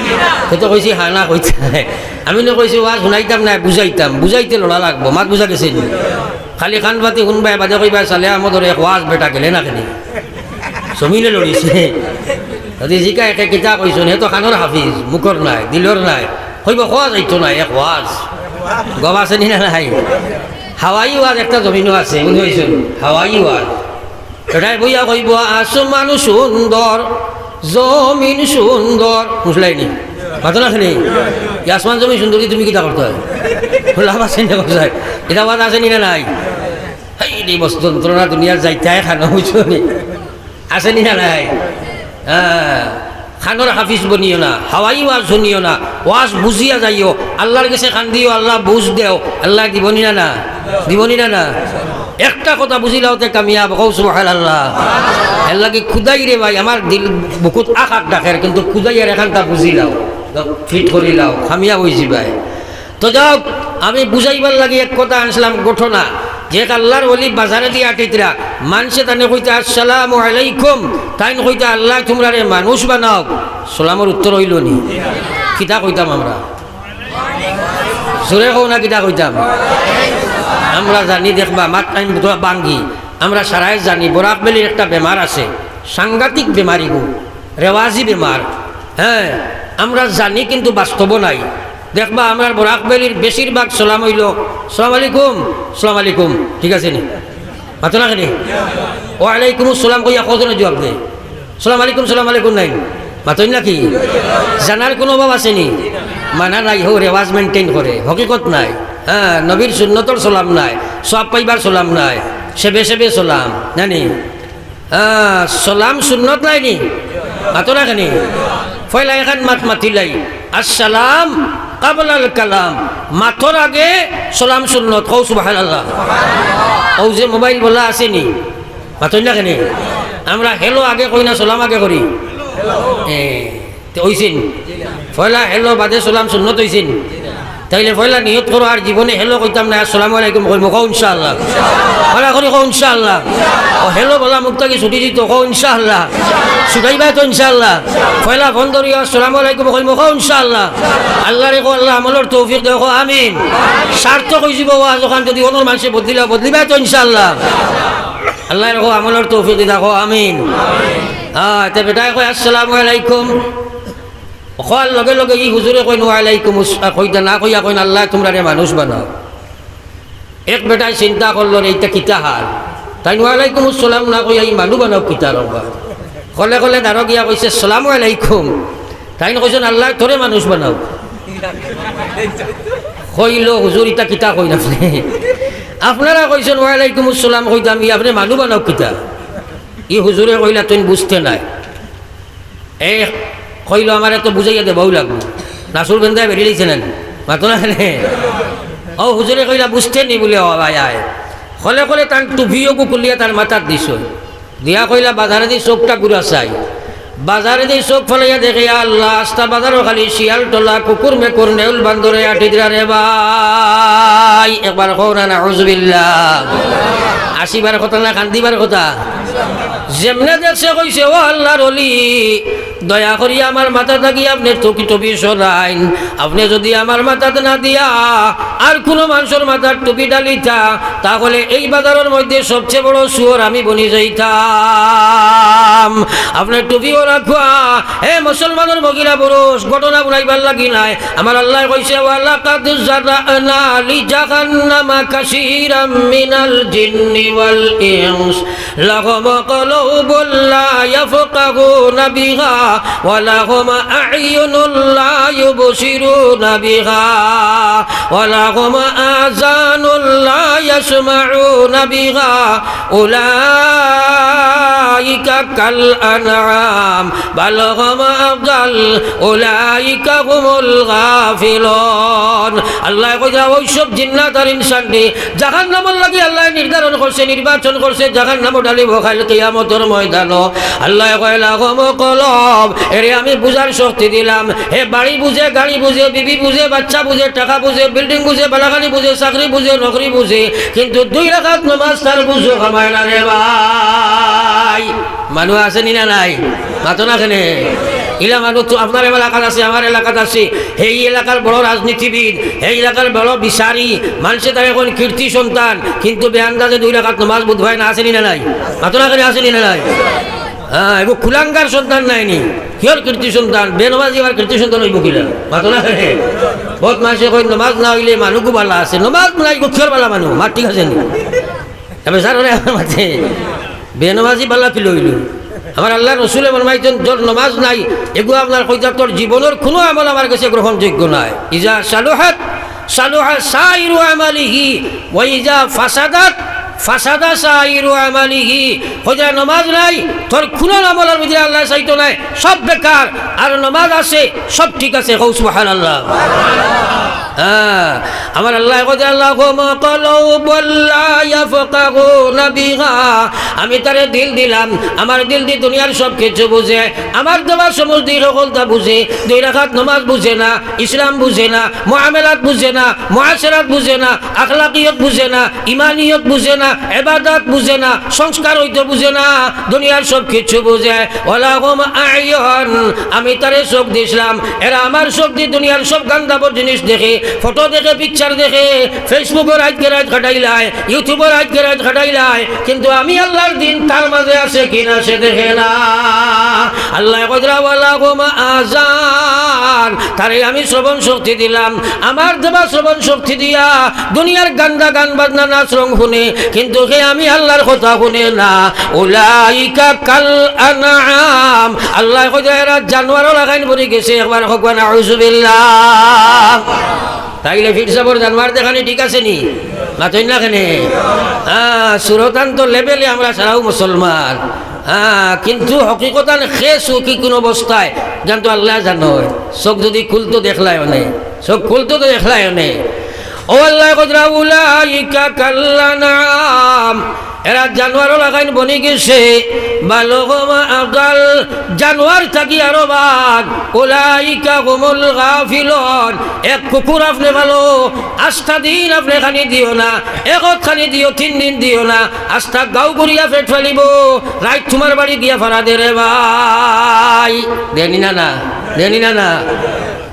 তে তো কইছি, হা না কইতা। আমি নু কইছি, ওয়াজ হুনাইতাম নায়, বুঝাইতাম। বুঝাইতে লড়া লাগবো, মাত বুঝা গেছে নি? খালি কান পাতি হুনবায়, বাদে কইবায়, "সালে আহমদর এক ওয়াজ বেটা গেলে না কেনে?" জমিনে লড়িছে। যদি জিকায়, "একে কিতা কইছইন?" হে তো কানর হাফিজ, মুখর নায়, দিলর নায়। কইবো, "কওয়া যাইতো নায়, এক ওয়াজ।" গপ আছে নি না নাই? হাওয়াই ওয়াজ একটা জমিনো আছে, বুঝছইন? হাওয়াই ওয়াজ। এটায় বইয়া কইবো, "আসমান সুন্দর, জমিন সুন্দর।" বুঝলায় নি? মাতো না কেনে? ই আসমান জমিন সুন্দর দি তুমি কিতা করতায়? লাভ আছে নি না, বুঝায়? ইটা ওয়াজ আছে নি না নাই? হেই রে, বস যন্ত্রণা দুনিয়ার যাইতায় খানো, বুঝছো নি? আছে নি না নাই? হ্যাঁ, কানর হাফিজ বনিও না, হাওয়াই ওয়াজ হুনিও না, ওয়াজ বুঝিয়া যাইও, আল্লার গেছে কান্দিও, "আল্লা বুঝ দেও।" আল্লায় দিবো নি না, না? দিবো নি না, না? একটা কথা বুঝিলাও তে কামিয়াব, কও সুবহানাল্লাহ। এরলাগি খুদাই রে ভাই, আমার দিল বুকুত আক আক ডাকের, কিন্তু খুদাই আর এখানটা বুঝিলাও, ফিট করিলাও, কামিয়াব অইযিবায়। তো যাউক, আমি বুঝাইবার লাগি এক কথা আনছিলাম, ঘটনা, যে এক আল্লার ওলি বাজারেদি আটিতরা, মানষে তানে কইতা, "আসসালামু আলাইকুম", তাইন কইতা, "আল্লায় তুমরারে মানুষ বানাউক।" সালামর উত্তর অইলো নি? কিতা কইতাম আমরা? জোরে কও না, কিতা কইতাম? আমরা জানি, দেখবা, মাত আমি থুড়া ভাঙ্গি, আমরা সারায় জানি, বরাক ভ্যালির একটা বেমার আছে, সাংঘাতিক বেমার ইগু, রেওয়াজি বেমার। হ্যাঁ, আমরা জানি কিন্তু বাস্তবো নাই। দেখবা, আমরার বরাক ভ্যালির বেশিরভাগ সালাম অইলো, "সালাম আলাইকুম, সালাম আলাইকুম", ঠিক আছে নি? মাতো না কেনে? "ওয়ালাইকুম আসসালাম" কইয়া কয়জনে জুয়াব দেয়? "সালাম আলাইকুম, সালাম আলাইকুম" নায় নি? মাতইন না কি? জানার কুনু অভাব আছে নি? মানা নাই, হউ রেওয়াজ maintain করে, হকিকত নায়। হ্যাঁ, নবীর সুন্নতর সালাম নায়, সওয়াব পাইবার সালাম নায়, সেবে সেবে সালাম, না নি? আহ, সালাম সুন্নত নায় নি? মাতো না কেনে? পয়লা এখান মাত মাতিলাই, "আসসালাম কাবলাল কালাম", মাতর আগে সালাম সুন্নত। কও সুবহানাল্লাহ। অউ যে মোবাইল বলা আছে নি? মাতইন না কেনে? আমরা hello আগে কই না, সালাম আগে করি? এ, তে অইছে নি? পয়লা hello বাদে সালাম সুন্নত অইছে নি? তাইলে পয়লা নিয়ত করো, আর জীবনে hello কইতাম নায়, আসসালামু আলাইকুম কইমু, কও ইনশাআল্লাহ। ভালা করি কও ইনশাআল্লাহ। ও hello বলা মুখ থাকি ছুটি দিতো, কও ইনশাআল্লাহ। ছুটাইবায় তো ইনশাআল্লাহ। পয়লা ফোন ধরিও, আসসালামু আলাইকুম কইমু, কও ইনশাআল্লাহ। আল্লারে কও, "আল্লাহ, আমলর তৌফিক দেও", কও আমিন। সার্থক অইযিবো ওয়াজ অখান, যদি অনর মানষে বদলিলা, বদলিবায় তো ইনশাআল্লাহ। আল্লারে কও, আমলর তৌফিক দিতা, কও আমিন। হ্যাঁ, তে বেটায় কয়, "আসসালামু আলাইকুম।" কওয়ার লগে লগে ই হুজুরে কইন, "ওয়ালাইকুম আস-," কইতা না কইয়া কইন, "আল্লায় তুমরারে মানুষ বানাউক।" এক বেটায় চিন্তা করলো, "রে, ইটা কিতা হাল?" তাইন "ওয়ালাইকুম আসসালাম" না কইয়া ই মানুষ বানাউক কিতা রব্বা? কলে কলে দারো গিয়া কইছে, "সালামু আলাইকুম।" তাইন কইছইন, "আল্লায় তোরে মানুষ বানাউক।" কইলো, "হুজুর, ইটা কিতা কইন আপনে? আপনারা কইছইন ওয়ালাইকুম আসসালাম কইতাম, ই আপনে মানুষ বানাউক কিতা?" ই হুজুরে কইলা, "তুইন বুঝতে নায়।" এ কইলো, "আমারে তো বুঝাইয়া দেবাউ লাগবো।" নাসুর বেন্দায় বেরিয়ে দিছে না, মাতো না কেনে? ও হুজুরে কইলা, "বুঝতে নি?" বুলে, "ও ভাই আয়।" কলে কলে তান টুপিও কুকুলিয়া তার মাথাত দিছইন। দিয়া কইলা, "বাজারেদি চউখটা ঘুরা চাই।" বাজারেদি চউখ ফালাইয়া দেখে, ইয়া আল্লাহ, আস্তা বাজারো খালি শিয়াল টলা, কুকুর মেকুর, নেউল বান্দরে আটিতরা রে ভাই। একবার কও না, নাউজুবিল্লাহ। আসিবার কথা না কান্দিবার কথা? যেমনে দেখছে কইছে, "ও আল্লার অলি, দয়া করি আমার মাথা থাকি আপনে টুপি, টুপি সরাইন। আপনে যুদি আমার মাথাত না দিয়া আর কুনু মানষর মাথাত টুপি ডালিতা, তাহলে এই বাজারর মধ্যে সবচেয়ে বড় চুর আমি বনি যাইতাম। আপনে টুপিও রাখবা। হে মুসলমানর মহিলা পুরুষ, ঘটনা বুলাইবার লাগি নায়। আমার আল্লায় কইছে, "ওয়ালাকাদ জারা'না লিজাহান্নামা কাসীরাম মিনাল জিন্নি ওয়াল ইনস।" لهم قلوب لا يفقهون بها ولهم أعين لا يبصرون بها ولهم آذان لا يسمعون بها أولئك كالأنعام بل هم أضل أولئك هم الغافلون। আল্লায় কইরা ওই সব জিন্নাত আর ইনসানরে জাহান্নামর লাগি আল্লায় নির্ধারণ করছে, নির্বাচন করছে, জাহান্নামো ডালিবো কাইল কিয়ামতর ময়দানো। আল্লায় কয়, "লাহুম কুলুব", এরে আমি বুঝার শক্তি দিলাম। হে বাড়ি বুঝে, গাড়ি বুঝে, বিবি বুঝে, বাচ্চা বুঝে, টাকা বুঝে, বিল্ডিং বুঝে, বালাখানি বুঝে, চাকরি বুঝে, নকরি বুঝে, কিন্তু দুই রাকাত নামাজ তার বুঝো কামায় না রে ভাই। মানুষ আছে নি না নাই? মাতো না কেনে? ইলা মানুষ তো আপনার এলাকাত আছে, আমার এলাকাত আছে। হেই এলাকার বড় রাজনীতিবিদ, হেই এলাকার বড় বিচারি, মানষে তারে কইন কীর্তি সন্তান, কিন্তু বেআন্দাজে দুই রাকাত নামাজ বুঝবায় না, আছে নি না নাই? মাতো না কেনে, আছে নি না নাই? হ্যাঁ, এগু কুলাঙ্গার সন্তান নায় নি? কিয়র কীর্তি সন্তান? বেনমাজি আবার কীর্তি সন্তান অইবো কিলা? মাতো না কেনে? বউত মানষে কইন নামাজ না অইলে মানুষগু বালা আছে, নামাজ নাই গু কিয়র বালা মানুষ? মাত ঠিক আছে নি? তবে স্যার, ওরে আমার মাঝে বেনমাজি বালা কিলা অইলো? আমার আল্লার রসুলে ফরমাইছইন, "যার নমাজ নাই, এগু আপনার কইতা তোর জীবনর কুনু আমল আমার গেছে গ্রহণযোগ্য নায়।" ইজা সালুহাত সালুহা সাইরু আমালিহি, ওয়া ইজা ফাসাদাত ফাসাদা সাইরু আমালিহি। কইরা নমাজ নাই, তোর কুনু আমলর মধ্যে আল্লায় চাইতো নায়, সব বেকার। আর নমাজ আছে, সব ঠিক আছে। কও সুবহানাল্লাহ। হ্যাঁ, আমার আল্লায় কইরা, "লাহুম কুলুবুল লা ইয়াফকাহুনা বিহা।" আমি তারে দিল দিলাম, আমার দিলদি দুনিয়ার সব কিছু বুঝে, আমার দেওয়া সমুজ দি হকলতা বুঝে, দুই রাকাত নমাজ বুঝে না, ইসলাম বুঝে না, মুআমালাত বুঝে না, মুআশারাত বুঝে না, আখলাকিয়ত বুঝে না, ইমানিয়ত বুঝে না, ইবাদত বুঝে না, সংস্কার অইতো বুঝে না, দুনিয়ার সব কিছু বুঝে। ওয়ালাহুম আ'ইউন, আমি তারে চোখ দিছলাম, এরা আমার চোখদি দুনিয়ার সব গান্দাবর জিনিস দেখে, ফটো দেখে, পিকচার দেখে, Facebook-ও রাইত কে রাইত কাটাইলায়, YouTube-ও রাইত কে রাইত কাটাইলায়, কিন্তু আমি আল্লার দিন তার মাঝে আছে কিনা সে দেখে না। আল্লায় কইরা, "ওয়ালাহুম আযান", তারে আমি শ্রবণ শক্তি দিলাম, আমার দেওয়া শ্রবণ শক্তি দিয়া দুনিয়ার গান্দা গান বাজনা নাচ রং হুনে, কিন্তু হে আমি আল্লার কথা হুনে না। উলাইকা কাল আনআম, আল্লায় কইরা এরা জানোয়ারর লাখান বনি গেছে। একবার কউক্কা নাউজুবিল্লাহ। তাইলে পীর সাবর জানোয়ার দেখানি ঠিক আছে নি? মাতইন না কেনে? হ্যাঁ, সুরতান তো লেভেলে আমরা সারাউ মুসলমান। হ্যাঁ, কিন্তু হকিকতান কে সুখী কুন অবস্থায়, ইখান তো আল্লায় জানইন। চোখ যুদি খুলতো দেখলায় অনে, চোখ খুলতো তো দেখলায় অনে। ও আল্লায় কইরা, "উলাইকা কাল আনআম", এরা জানোয়ারর লাখান বনি গেছে, "বাল হুম আদাল", জানোয়ার থাকি আরো বাদ, "উলাইকা হুমুল গাফিলুন", এক কুকুর আপনে ভালো, আস্তা দিন আপনে খানি দিও না, এক অত খানি দিও, তিন দিন দিও না, আস্তা গাউ ঘুরিয়া পেট ফালিবো, রাইত তুমার বাড়ি গিয়া ফারা দে রে ভাই। দেনি না না, দেনি না না।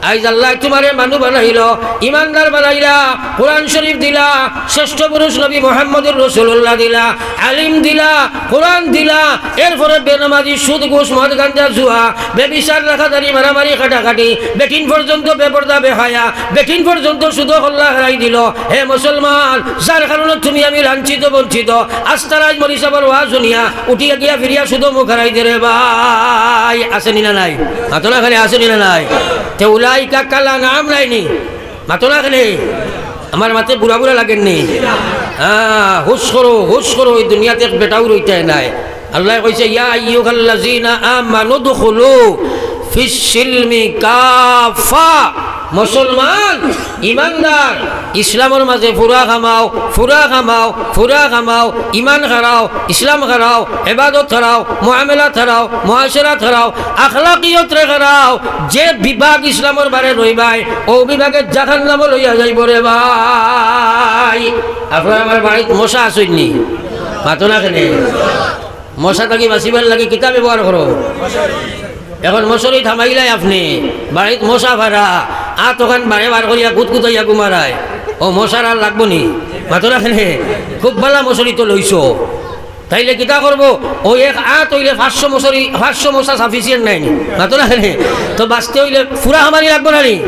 আইজ আল্লায় তুমারে মানু বানাইলো, ইমানদার বানাইলা, কোরআন শরীফ দিলা, শ্রেষ্ঠ পুরুষ নবী মুহাম্মদুর রাসূলুল্লাহ দিলা, আলিম দিলা, কোরআন দিলা, এরপরে বেনমাজি, সুদ, ঘুষ, মদ, গাঞ্জা, জুয়া, বেবিচার, রাখাদারি, মারামারি, কাটাকাটি, বেটিন পর্যন্ত বেপর্দা, বেহায়া, বেটিন পর্যন্ত সুদো কল্লা হারাই দিলো। হে মুসলমান, যার কারণে তুমি আমি লাঞ্ছিত, বঞ্চিত, আস্তা রাইত মৌলভী সাবর ওয়াজ হুনিয়া উঠিয়া গিয়া ফিরিয়া সুদো মুখ হারাই দে রে ভাই। আছে নি না নাই? মাতো না কেনে, আছে নি না নাই? তে উলাইকা কাল আনআম নায় নি? মাতো না কেনে? আমার মাতে বুড়া বুড়া লাগের নি? হ্যাঁ, হুশ করো, হুশ করো, এই দুনিয়াত এক বেটাও রইতায় নায়। আল্লায় কইছে, "ইয়া আইয়ুহাল্লাযীনা আমানু উদখুলু ফিস সিলমি কাফা।" মুসলমান, ইমানদার, ইসলামর মাঝে পুরা কামাও, পুরা কামাও, পুরা কামাও, ইমান খাড়াও, ইসলাম খাড়াও, ইবাদত খাড়াও, মুআমালাত খাড়াও, মুআশারাত খাড়াও, আখলাকিয়তরে খাড়াও। যে বিভাগ ইসলামর বারে রইবায়, অউ বিভাগে জাহান্নামো লইয়া যাইবো রে ভাই। আপনারা আমার বাড়িত মশা আছইন নি? মাতো না কেনে? মশা থাকি বাঁচিবার লাগি কিতা ব্যবহার করো? এখন মশারি থামাইলাই আপনে, বাড়িত মশা ফারা, আত অখান বারে বার করিয়া গুদগুদাইয়া ঘুমারায়, অউ মশার আর লাগবো নি? মাতো না কেনে? খুব ভালা মশারি তো লইছো, তাইলে কিতা করবো? অউ এক আত অইলে পাঁচশো মশারি, পাঁচশো মশা sufficient নায় নি? মাতো না কেনে? তো বাঁচতে অইলে ফুরা হামানি লাগবো না নি?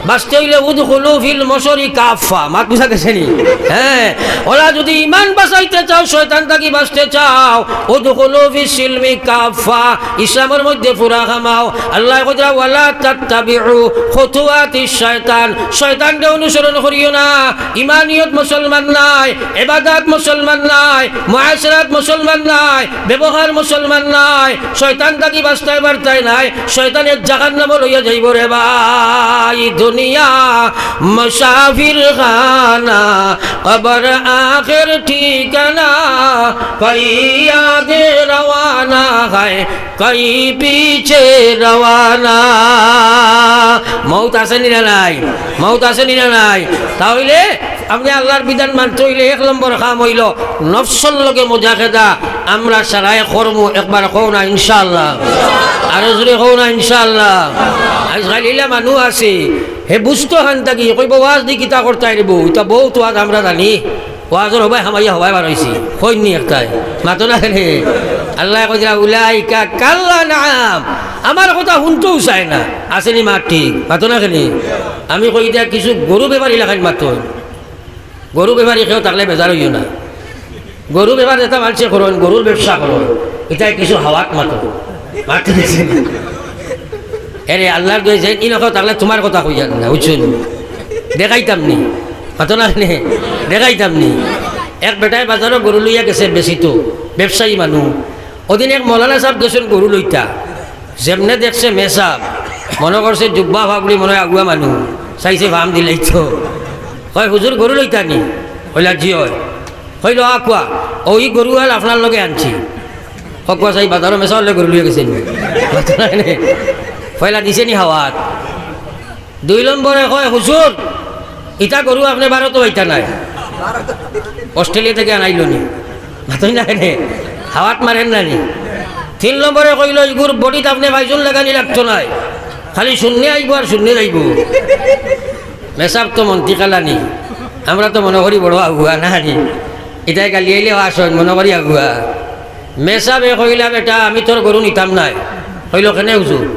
বাঁচতে অইলে উদখুলু ফিল মশারি কাফফা, মাত বুঝা গেছে নি? হ্যাঁ, অলা যুদি ইমান বাঁচাইতে চাও, শয়তান থাকি বাঁচতে চাও, উদখুলু ফিস সিলমি কাফফা, ইসলামর মধ্যে ফুরা হামাও। আল্লায় কইরা, "ওয়ালা তাত্তাবিউ খুতুওয়াতিশ শায়তান", শয়তানরে অনুসরণ করিও না। ইমানিয়ত মুসলমান নায়, ইবাদত মুসলমান নায়, মুআশারাত মুসলমান নায়, ব্যবহার মুসলমান নায়। শয়তান থাকি বাঁচতায় পারতায় নায়, শয়তানে জাহান্নামো লইয়া যাইবো রে ভাই। দুনিয়া মুসাফির খানা, কবর আখের ঠিকানা, কই আগে রওয়ানা হয়, কই পিছে রওয়ানা। মউত আছে নি না নাই? মউত আছে নি না নাই? তা অইলে আপনে আল্লার বিধান মানতে অইলে এক নম্বর কাম অইলো নফসর লগে মুজাহেদা। আমরা সারায় করমু, একবার কও না ইনশাআল্লাহ। আরো জোরে কও না ইনশাআল্লাহ। আইজকাইল ইলা মানুষ আছে, হে বুঝতো হান থাকি, কইবো, "ওয়াজ দি কিতা করতায় রে বউ, ইতা বউত ওয়াজ আমরা জানি।" ওয়াজর হবায় হামাইয়া হবায় বার অইছি, কইন নি একটায়? মাতো না কেনে? আল্লায় কইরা, "উলাইকা কাল আনআম।" আমার কথা হুনতেউ চায় না। আছে নি মাত ঠিক? মাতো না কেনে? আমি কই ইতা কিছু গরু বেপারি লাখান মাতো। গরু বেপারি কেউ থাকলে বেজার অইও না। গরু বেপার যেটা মানষে করইন, গরুর ব্যবসা করইন, ইতায় কিছু হাওয়াত মাতো। মাত ঠিক আছে নি? এরে আল্লার দোয়াই যেইন ইন কেউ থাকলে তুমার কথা কইয়ার না, বুঝছো নি? দেখাইতাম নি, মাতো না কেনে? দেখাইতাম নি? এক বেটায় বাজারো গরু লইয়া গেছে বেচিতো, ব্যবসায়ী মানুষ। অদিন এক মৌলানা সাব গেছইন গরু লইতা, যেমনে দেখছে মেসাব, মনো করছে জুব্বা পাগড়ি মনো অয় আগুয়া মানুষ, চাইছে ফাম দিলাইতো। কয়, "হুজুর, গরু লইতা নি?" কইলা, "জি অয়।" কইলো, "আ কুয়া, অউ ই গরু আল আপনার লগে আনছি।" কউক্কা চাই, বাজারো মেসাব অকলে গরু লইয়া গেছে নি? পয়লা দিছে নি হাওয়াত? দুই নম্বরে কয়, "হুজুর, ইতা গরু আপনে ভারতো পাইতা নায়, অস্ট্রেলিয়া থাকি আনাইলো নি।" মাতইন না কেনে? হাওয়াত মারের না নি? তিন নম্বরে কইলো, "ইগুর বডিত আপনে পাইজুন লাগানি লাগতো নায়, খালি শূন্যে আইবো আর শূন্যে যাইবো।" মেসাব তো মন্ত্রী কালানি, আমরা তো মনো করি বড় আগুয়া না নি? ইতায় গালিয়াইলে হাছইন, মনো করি আগুয়া। মেসাবে কইলা, "বেটা, আমি তোর গরু নিতাম নায়।" কইলো, "কেনে হুজুর?"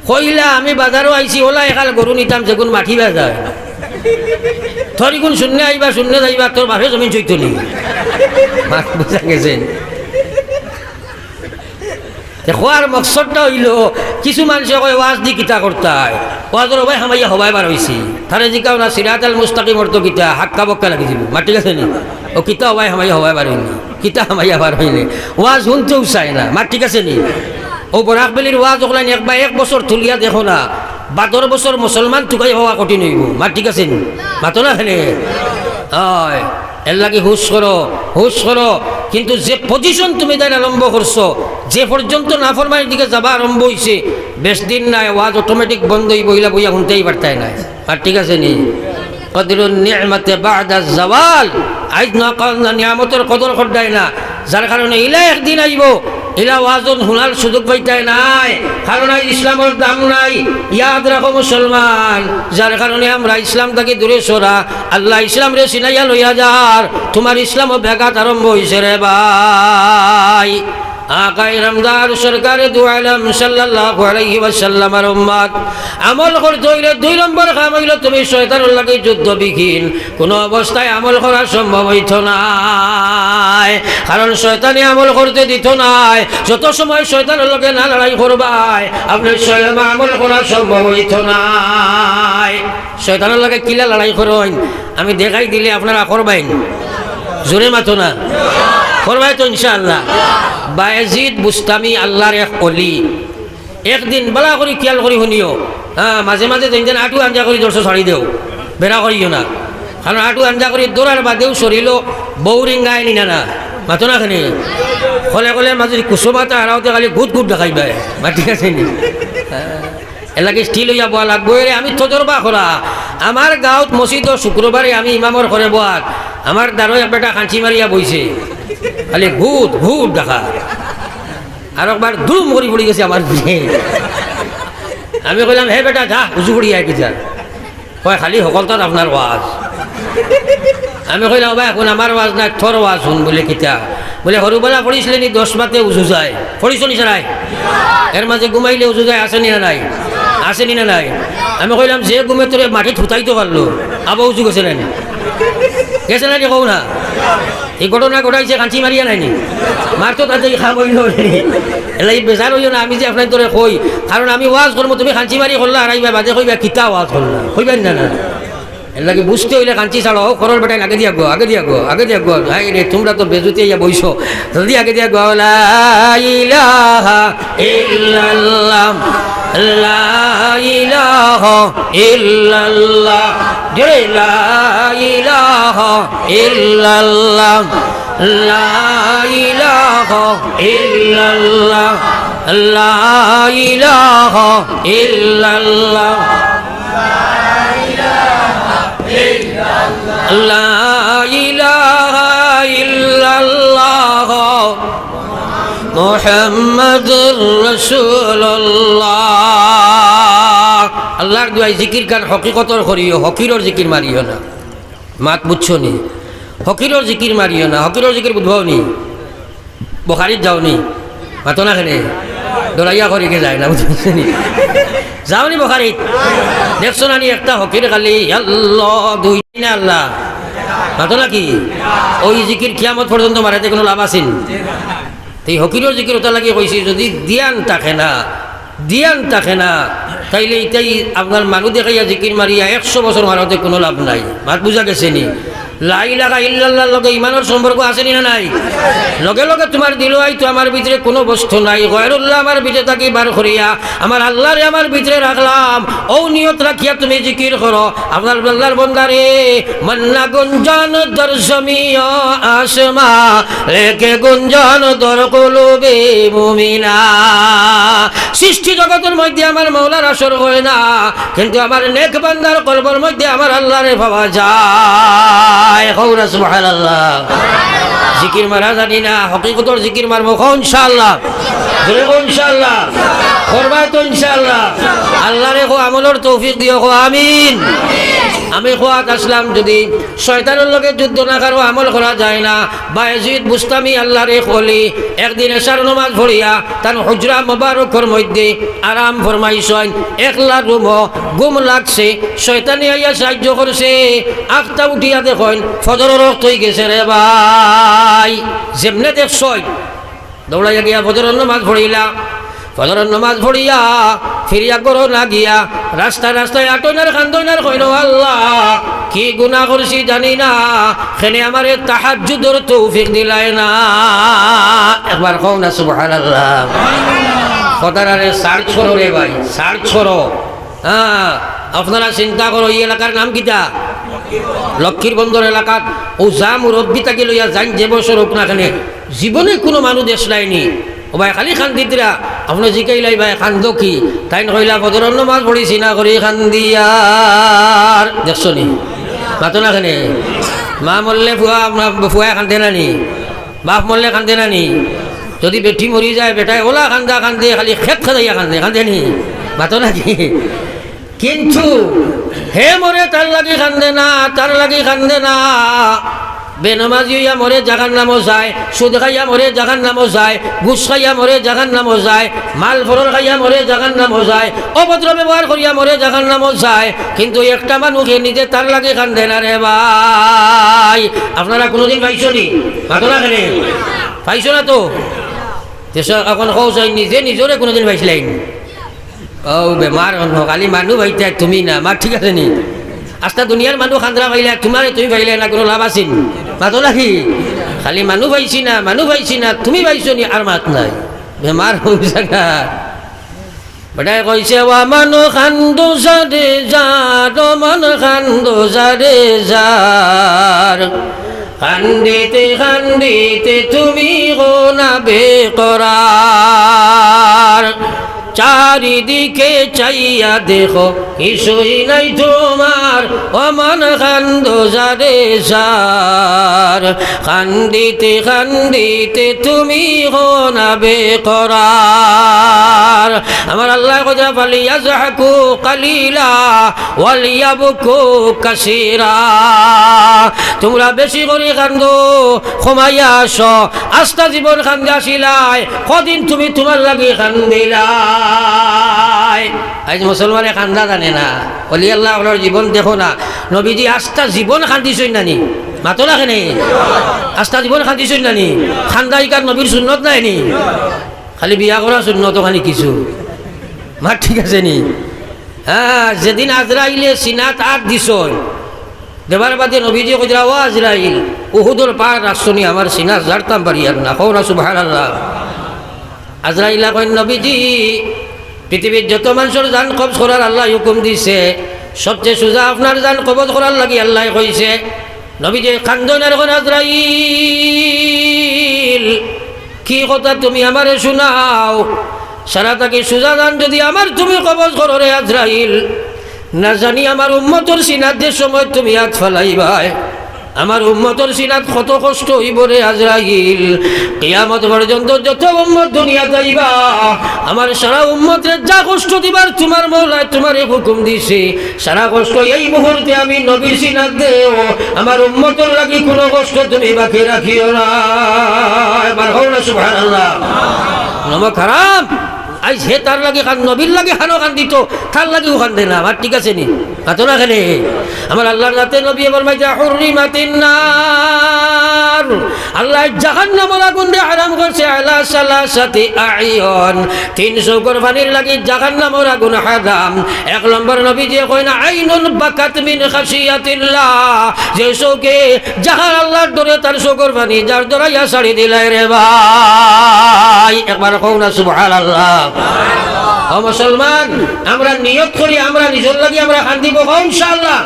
কইলা, "আমি বাজারো আইছি, অলা এখাল গরু নিতাম, যেগুন মাটি বাজার। তোর ইগুন শূন্যে আইবা, শূন্যে যাইবা, তোর বাপে জমিন চইতো নি।" মাত বুঝা গেছে নি? তে কওয়ার মকসদটা অইলো, কিছু মানষে কয়, "ওয়াজ দি কিতা করতায়? ওয়াজর হবায় হামাইয়া হবায় বার অইছি।" তারে জিকাও না, সিরাতাল মুস্তাকিম অর্থ কিতা? হাক্কা বক্কা লাগি দিবো। মাত ঠিক আছে নি? অউ কিতা হবায় হামাইয়া হবায় বার অইনি? কিতা হামাইয়া বার অইনি? ওয়াজ হুনতেউ চায় না। মাত ঠিক আছে নি? অউ বরাক ভ্যালির ওয়াজ অকলাইন একবার এক বছর তুলিয়া দেখো না, বাদর বছর মুসলমান তুকাই হওয়া কঠিন অইবো। মাত ঠিক আছে নি? মাতো না কেনে? অয়। এরলাগি হুশ করো, হুশ করো। কিন্তু যে position তুমি তাইন আরম্ভ করছো, যে পর্যন্ত নাফরমানির দিকে যাবা আরম্ভ অইছে, বেশ দিন নাই, ওয়াজ automatic বন্ধ অইবো, ইলা বইয়া হুনতেউ পারতায় নায়। মাত ঠিক আছে নি? কদরুন নি'মাতে বা'দাজ জাওয়াল। আইজ না কাল না নিয়ামতর কদর করতায় না, যার কারণে ইলা একদিন আইবো, ইলা ওয়াজ হুনার সুযোগ পাইতায় নায়, কারণ আইজ ইসলামর দাম নাই। ইয়াদ রাখো মুসলমান, যার কারণে আমরা ইসলাম থাকি দূরে সরা, আল্লায় ইসলামরে ছিনাইয়া লইয়া যার, তুমার ইসলামও ব্যাঘাত আরম্ভ অইছে রে ভাই। আকায়ে নামদার সরকারে দু আলম সাল্লাল্লাহু আলাইহি ওয়াসাল্লামর উম্মত, আমল করতে অইলে দুই নম্বর কাম অইলো তুমি শয়তানর লাগি যুদ্ধ বিহীন। কুনু অবস্থায় আমল করা সম্ভব অইতো নায়, কারণ শয়তানে আমল করতে দিতো নায়। যত সময় শয়তানর লগে না লড়াই করবায়, আপনে শয়তান আমল করা সম্ভব অইতো নায়। শয়তানর লগে কিলা লড়াই করইন, আমি দেখাই দিলে আপনারা করবাইন। জোরে মাতো না, করবায় তো ইনশাআল্লাহ। বায়েজিদ বুস্তামি আল্লার এক অলি। একদিন বালা করি খিয়াল করি হুনিও, হ্যাঁ, মাঝে মাঝে যেন যেন আটু আঞ্জা করি ধরছো ছাড়ি দেও, বেড়া করিও না। কারণ আটু আঞ্জা করি ধরার বাদেউ শরীলো বউ রিঙ্গায় নি না, না, মাতো না কেনে? কলে কলে মাঝে কুসুমাতা হারাওতে খালি গুদ গুদ দেখাইবায়, মাত ঠিক আছে নি? এরলাগি স্থির অইয়া বওয়া লাগবো। এরে আমি তজরবা করা, আমার গাঁওত মসজিদো শুক্রবারে আমি ইমামর ঘরে বওয়াত, আমার দারো এক বেটা খাঞ্চি মারিয়া বইছে, খালি গুদ গুদ দেখা। আর একবার দুরুম করি পড়ি গেছে আমার উপরে। আমি কইলাম, "হে বেটা, যা, উজু পড়ি আয় কিতা।" কয়, "খালি হকলতাত আপনার ওয়াজ।" আমি কইলাম, "ওবা, এখন আমার ওয়াজ না, তোর ওয়াজ হুন।" বলে, "কিতা?" বলে, "হরুবালা পড়িছলে নি, দশ বাতে উজু যায়, পড়িছো নি সারাই? এর মাঝে ঘুমাইলে উজু যায়, আছে নি না নাই? আছে নি না নাই?" আমি কইলাম, "যে ঘুমে তোরে মাটিত হুতাইতো পারলো, আবার উজু গেছে না নি? গেছে না নি, কও না?" এই ঘটনা ঘটাইছে কাঞ্চি মারিয়া নায়নি? মার তো তাতে খাম অইল নি। এলা এই বেজার অইও না, আমি যে আপনার তোরে কই, কারণ আমি ওয়াজ করমু, তুমি কাঞ্চি মারি করলা, আর আইবা বাদে কইবা, "কিতা ওয়াজ করলা?" কইবা না, না। এর লাগি বুঝতে অইলে কাঞ্চি ছাড়ো, করর বেটাইন আগে দিয়া গো, আগে দিয়া গো, আগে দিয়া গো। হায় রে, তোমরা তো বেজুতি আইয়া বইছো। জলদি আগে দিয়া গো, লা ইলাহা ইল্লাল্লাহ, লা ইলাহা ইল্লাল্লাহ, জোরে লা ইলাহা ইল্লাল্লাহ, লা ইলাহা ইল্লাল্লাহ, লা ইলাহা ইল্লাল্লাহ, লা ইলাহা ইল্লাল্লাহ, মুহাম্মাদুর রাসূলুল্লাহ। আল্লাহর দুয়াই জিকির খান হকিকতর করিও, হকিরর জিকির মারিও না। মাত বুঝছো নি? হকিরর জিকির মারিও না, হকিরর জিকির বুঝবাও নি? বুখারিত যাও নি? মাতো না কেনে? ডরাইয়া করি কে যায় না, বুঝছো নি? যাও নি বুখারিত? দেখছো না নি একটা হকির খালি আল্লাহ, দুই না আল্লাহ? মাতো না কি? ওই জিকির কিয়ামত পর্যন্ত মারাতে কোনো লাভ আছে নি? তো এই হকিরর জিকির ওটা লাগিয়ে কইছি, যদি ধ্যান থাকে না, ধ্যান থাকে না, তাইলে এটাই আপনার মানু দেখাইয়া জিকির মারিয়া একশো বছর মারাতে কোনো লাভ নাই। মাত বুঝা গেছে নি? লা ইলাহা ইল্লাল্লাহর লগে ইমানর সম্পর্ক আছে নি না নাই? লগে লগে তোমার দিল আইতো আমার ভিতরে কোনো বস্তু নাই, গয়রুল্লাহ আমার ভিতরে থাকি বার করিয়া আমার আল্লাহরে আমার ভিতরে রাখলাম। ও নিয়ত রাখিয়া তুমি জিকির করো। আপনার আল্লাহর বন্দারে, মান্না গুঞ্জান দর জমিয়া আসমা, লেকে গুঞ্জান দর কুলুবে মুমিনা। সৃষ্টি জগতের মধ্যে আমার মৌলার আসর হয় না, কিন্তু আমার নেক বান্দার কলবর মধ্যে আমার আল্লাহরে পাওয়া যায়। কও না সুবহানাল্লাহ। জিকির মারা জানি না, হকিকতর জিকির মারমু। কও ইনশাআল্লাহ। জোরে কও ইনশাআল্লাহ। করবায় তো ইনশাআল্লাহ। আল্লাহরে কও আমলর তৌফিক দিও, কও আমিন। আমি কওয়াত আসলাম, যদি শয়তানর লগে যুদ্ধ না করো, আমল করা যায় না। বায়েজিদ বুস্তামি আল্লাহর এক ওলি, একদিন এশার নমাজ পড়িয়া তান হুজরা মোবারকর মধ্যে আরাম ফরমাইছইন। একলা রুমো ঘুম লাগছে, শয়তানে আইয়া সাহায্য করছে। আখতা উঠিয়া দেখইন, ফজরর ওয়াক্ত অই গেছে রে ভাই। যেমনে দেখছইন, দৌড়াইয়া গিয়া ফজরর নমাজ পড়িলা। ফজরর নমাজ পড়িয়া ফিরিয়া ঘরো না গিয়া রাস্তায় রাস্তায় আটইন আর কান্দইন আর কইন, "ও আল্লাহ, কি গুনাহ করছি জানি না, কেনে আমারে তাহাজ্জুদর তৌফিক দিলায় না।" একবার কও না সুবহানাল্লাহ। কথাটারে search করো রে ভাই, search করো। হ্যাঁ, আপনারা চিন্তা করো, এই এলাকার নাম কিতা? লক্ষ্মীর বন্দর এলাকাত। ও যা মুরব্বি থাকি লইয়া যাইন, যে বছর হোক না কেনে, জীবনে কোনো মানুষ দেশ লাইনি। ও ভাই, খালি কান্দিতরা। আপনে জিকাইলাই, "ভাই, কান্দো কি?" তাইন কইলা, "ফজরর নমাজ পড়িছি না করি কান্দিয়ার।" দেখছো নি? মাতো না কেনে? মা মরলে ফুয়া, ফুয়ায় কান্দে না নি? বাপ মরলে কান্দে না নি? যদি বেটি মরি যায়, বেটায় ওলা কান্দা কান্দে, খালি খেত খেদাইয়া কান্দে, কান্দে নি? মাতো না কি? কিন্তু হে মরে তার লাগি কান্দে না, তার লাগি কান্দে না। বেনমাজি অইয়া মরে জাহান্নামো যায়, সুদ খাইয়া মরে জাহান্নামো যায়, ঘুষ খাইয়া মরে জাহান্নামো যায়, মাল ফরর খাইয়া মরে জাহান্নামো যায়, অভদ্র ব্যবহার করিয়া মরে জাহান্নামো যায়। কিন্তু একটা মানুষে নিজে তার লাগি কান্দে না রে ভাই। আপনারা কোনোদিন পাইছো নি? মাতো না কেনে? পাইছো না তো? দেশে এখন কও চাই, নিজে নিজরে কোনোদিন পাইছিলাইন? ও বেমার অন্য, খালি মানু পাইতায় তুমি না, মাত ঠিক আছে নি? আস্তা দুনিয়ার মানু কান্দরা পাইলা, তোমারে তুমি পাইলায় না, কোনো লাভ আছে নি? মাতো না কি? খালি মানু পাইছি না, মানু পাইছি না, তুমি পাইছো নি, আর মাত নাই। বেমার অউ জাগা। বেটায় কইছে, "ও মন কান্দো যারে যার, ও মন কান্দো যারে যার, কান্দিতে কান্দিতে তুমি অইলায় বেকরার।" চারিদিকে চাইয়া দেখো, কিছুই নাই তোমার, ও মন কান্দো যারে যার। কান্দিতে কান্দিতে তুমি হো না বেকরার। আমার আল্লায় কইরা, ফালিয়াজহাকু কালিলা ওয়ালিয়াবকু কাসীরা। তুমরা বেশি করি কান্দো, কমাইয়া আসো। আস্তা জীবন কান্দি আসিলায়, কদিন তুমি তুমার লাগি কান্দিলায়? আইজ মুসলমানে কান্দা জানে না, অলি আল্লাহ অকলর জীবন দেখো না। নবীজি আস্তা জীবন কান্দিছইন না নি? মাতো না কেনে? আস্তা জীবন কান্দিছইন না নি? কান্দা ইকার নবীর সুন্নত নায় নি? খালি বিয়া করা সুন্নত, অখানি কিছু। মাত ঠিক আছে নি? হ্যাঁ, যেদিন আজরাইলে সিনাত আত দিছইন, দেবার বাদে নবীজি কইরা, "ও আজরাইল, উহুদর পাহাড় রাখছো নি আমার সিনাত, জারতাম পারিয়ার না।" কও না সুবহানাল্লাহ। আজরাইলে কইন, "নবীজি, পৃথিবীর যত মানষর জান কবজ করার আল্লায় হুকুম দিছে, সবচেয়ে সুজা আপনার জান কবজ করার লাগি আল্লায় কইছে।" নবীজি কান্দইন আর কইন, "আজরাইল, কি কথা তুমি আমারে শুনাও? সারা থাকি সুজা জান যদি আমার তুমি কবজ করো রে আজরাইল, না জানি আমার উম্মতর সিনাত যে সময় তুমি আত ফালাইবায়, আমার উম্মতর সিনাত কত কষ্ট অইবো রে আজরাইল। কিয়ামত পর্যন্ত যত উম্মত দুনিয়াত আইবা, আমার সারা উম্মতরে যা কষ্ট দিবার তুমার মওলায় তুমারে হুকুম দিছে, সারা কষ্ট এই মুহূর্তে আমি নবীর সিনাত দেও, আমার উম্মতর লাগি কুনু কষ্ট তুমি বাকি রাখিও না।" এবার কও না সুবহানাল্লাহ। নমক হারাম। আইজ হে তার লাগি কান-, নবীর লাগি কানো কান্দিতো, তার লাগিও কান্দে না। মাত ঠিক আছে নি? মাতো না কেনে? আমার আল্লাহর জাতে নবীয়ে ফরমাইতা, "হুররিমাতিন নার।" আল্লায় জাহান্নামর আগুনরে হারাম করছে, "আলা সালাসাতি আ'ইউন।" তিন চউখর পানির লাগি জাহান্নামর আগুন হারাম। এক নম্বর নবীজিয়ে কইন, "আইনুন বাকাত মিন খাশিয়াতিল্লাহ।" যে চউখে যাহার আল্লাহর ডরে তার চউখর পানি যার ডরাইয়া ছাড়ি দিলায় রে ভাই। একবার কও না সুবহানাল্লাহ। ও মুসলমান, আমরা নিয়ত করি, আমরা নিজর লাগি আমরা কান্দিমু, কও ইনশাআল্লাহ।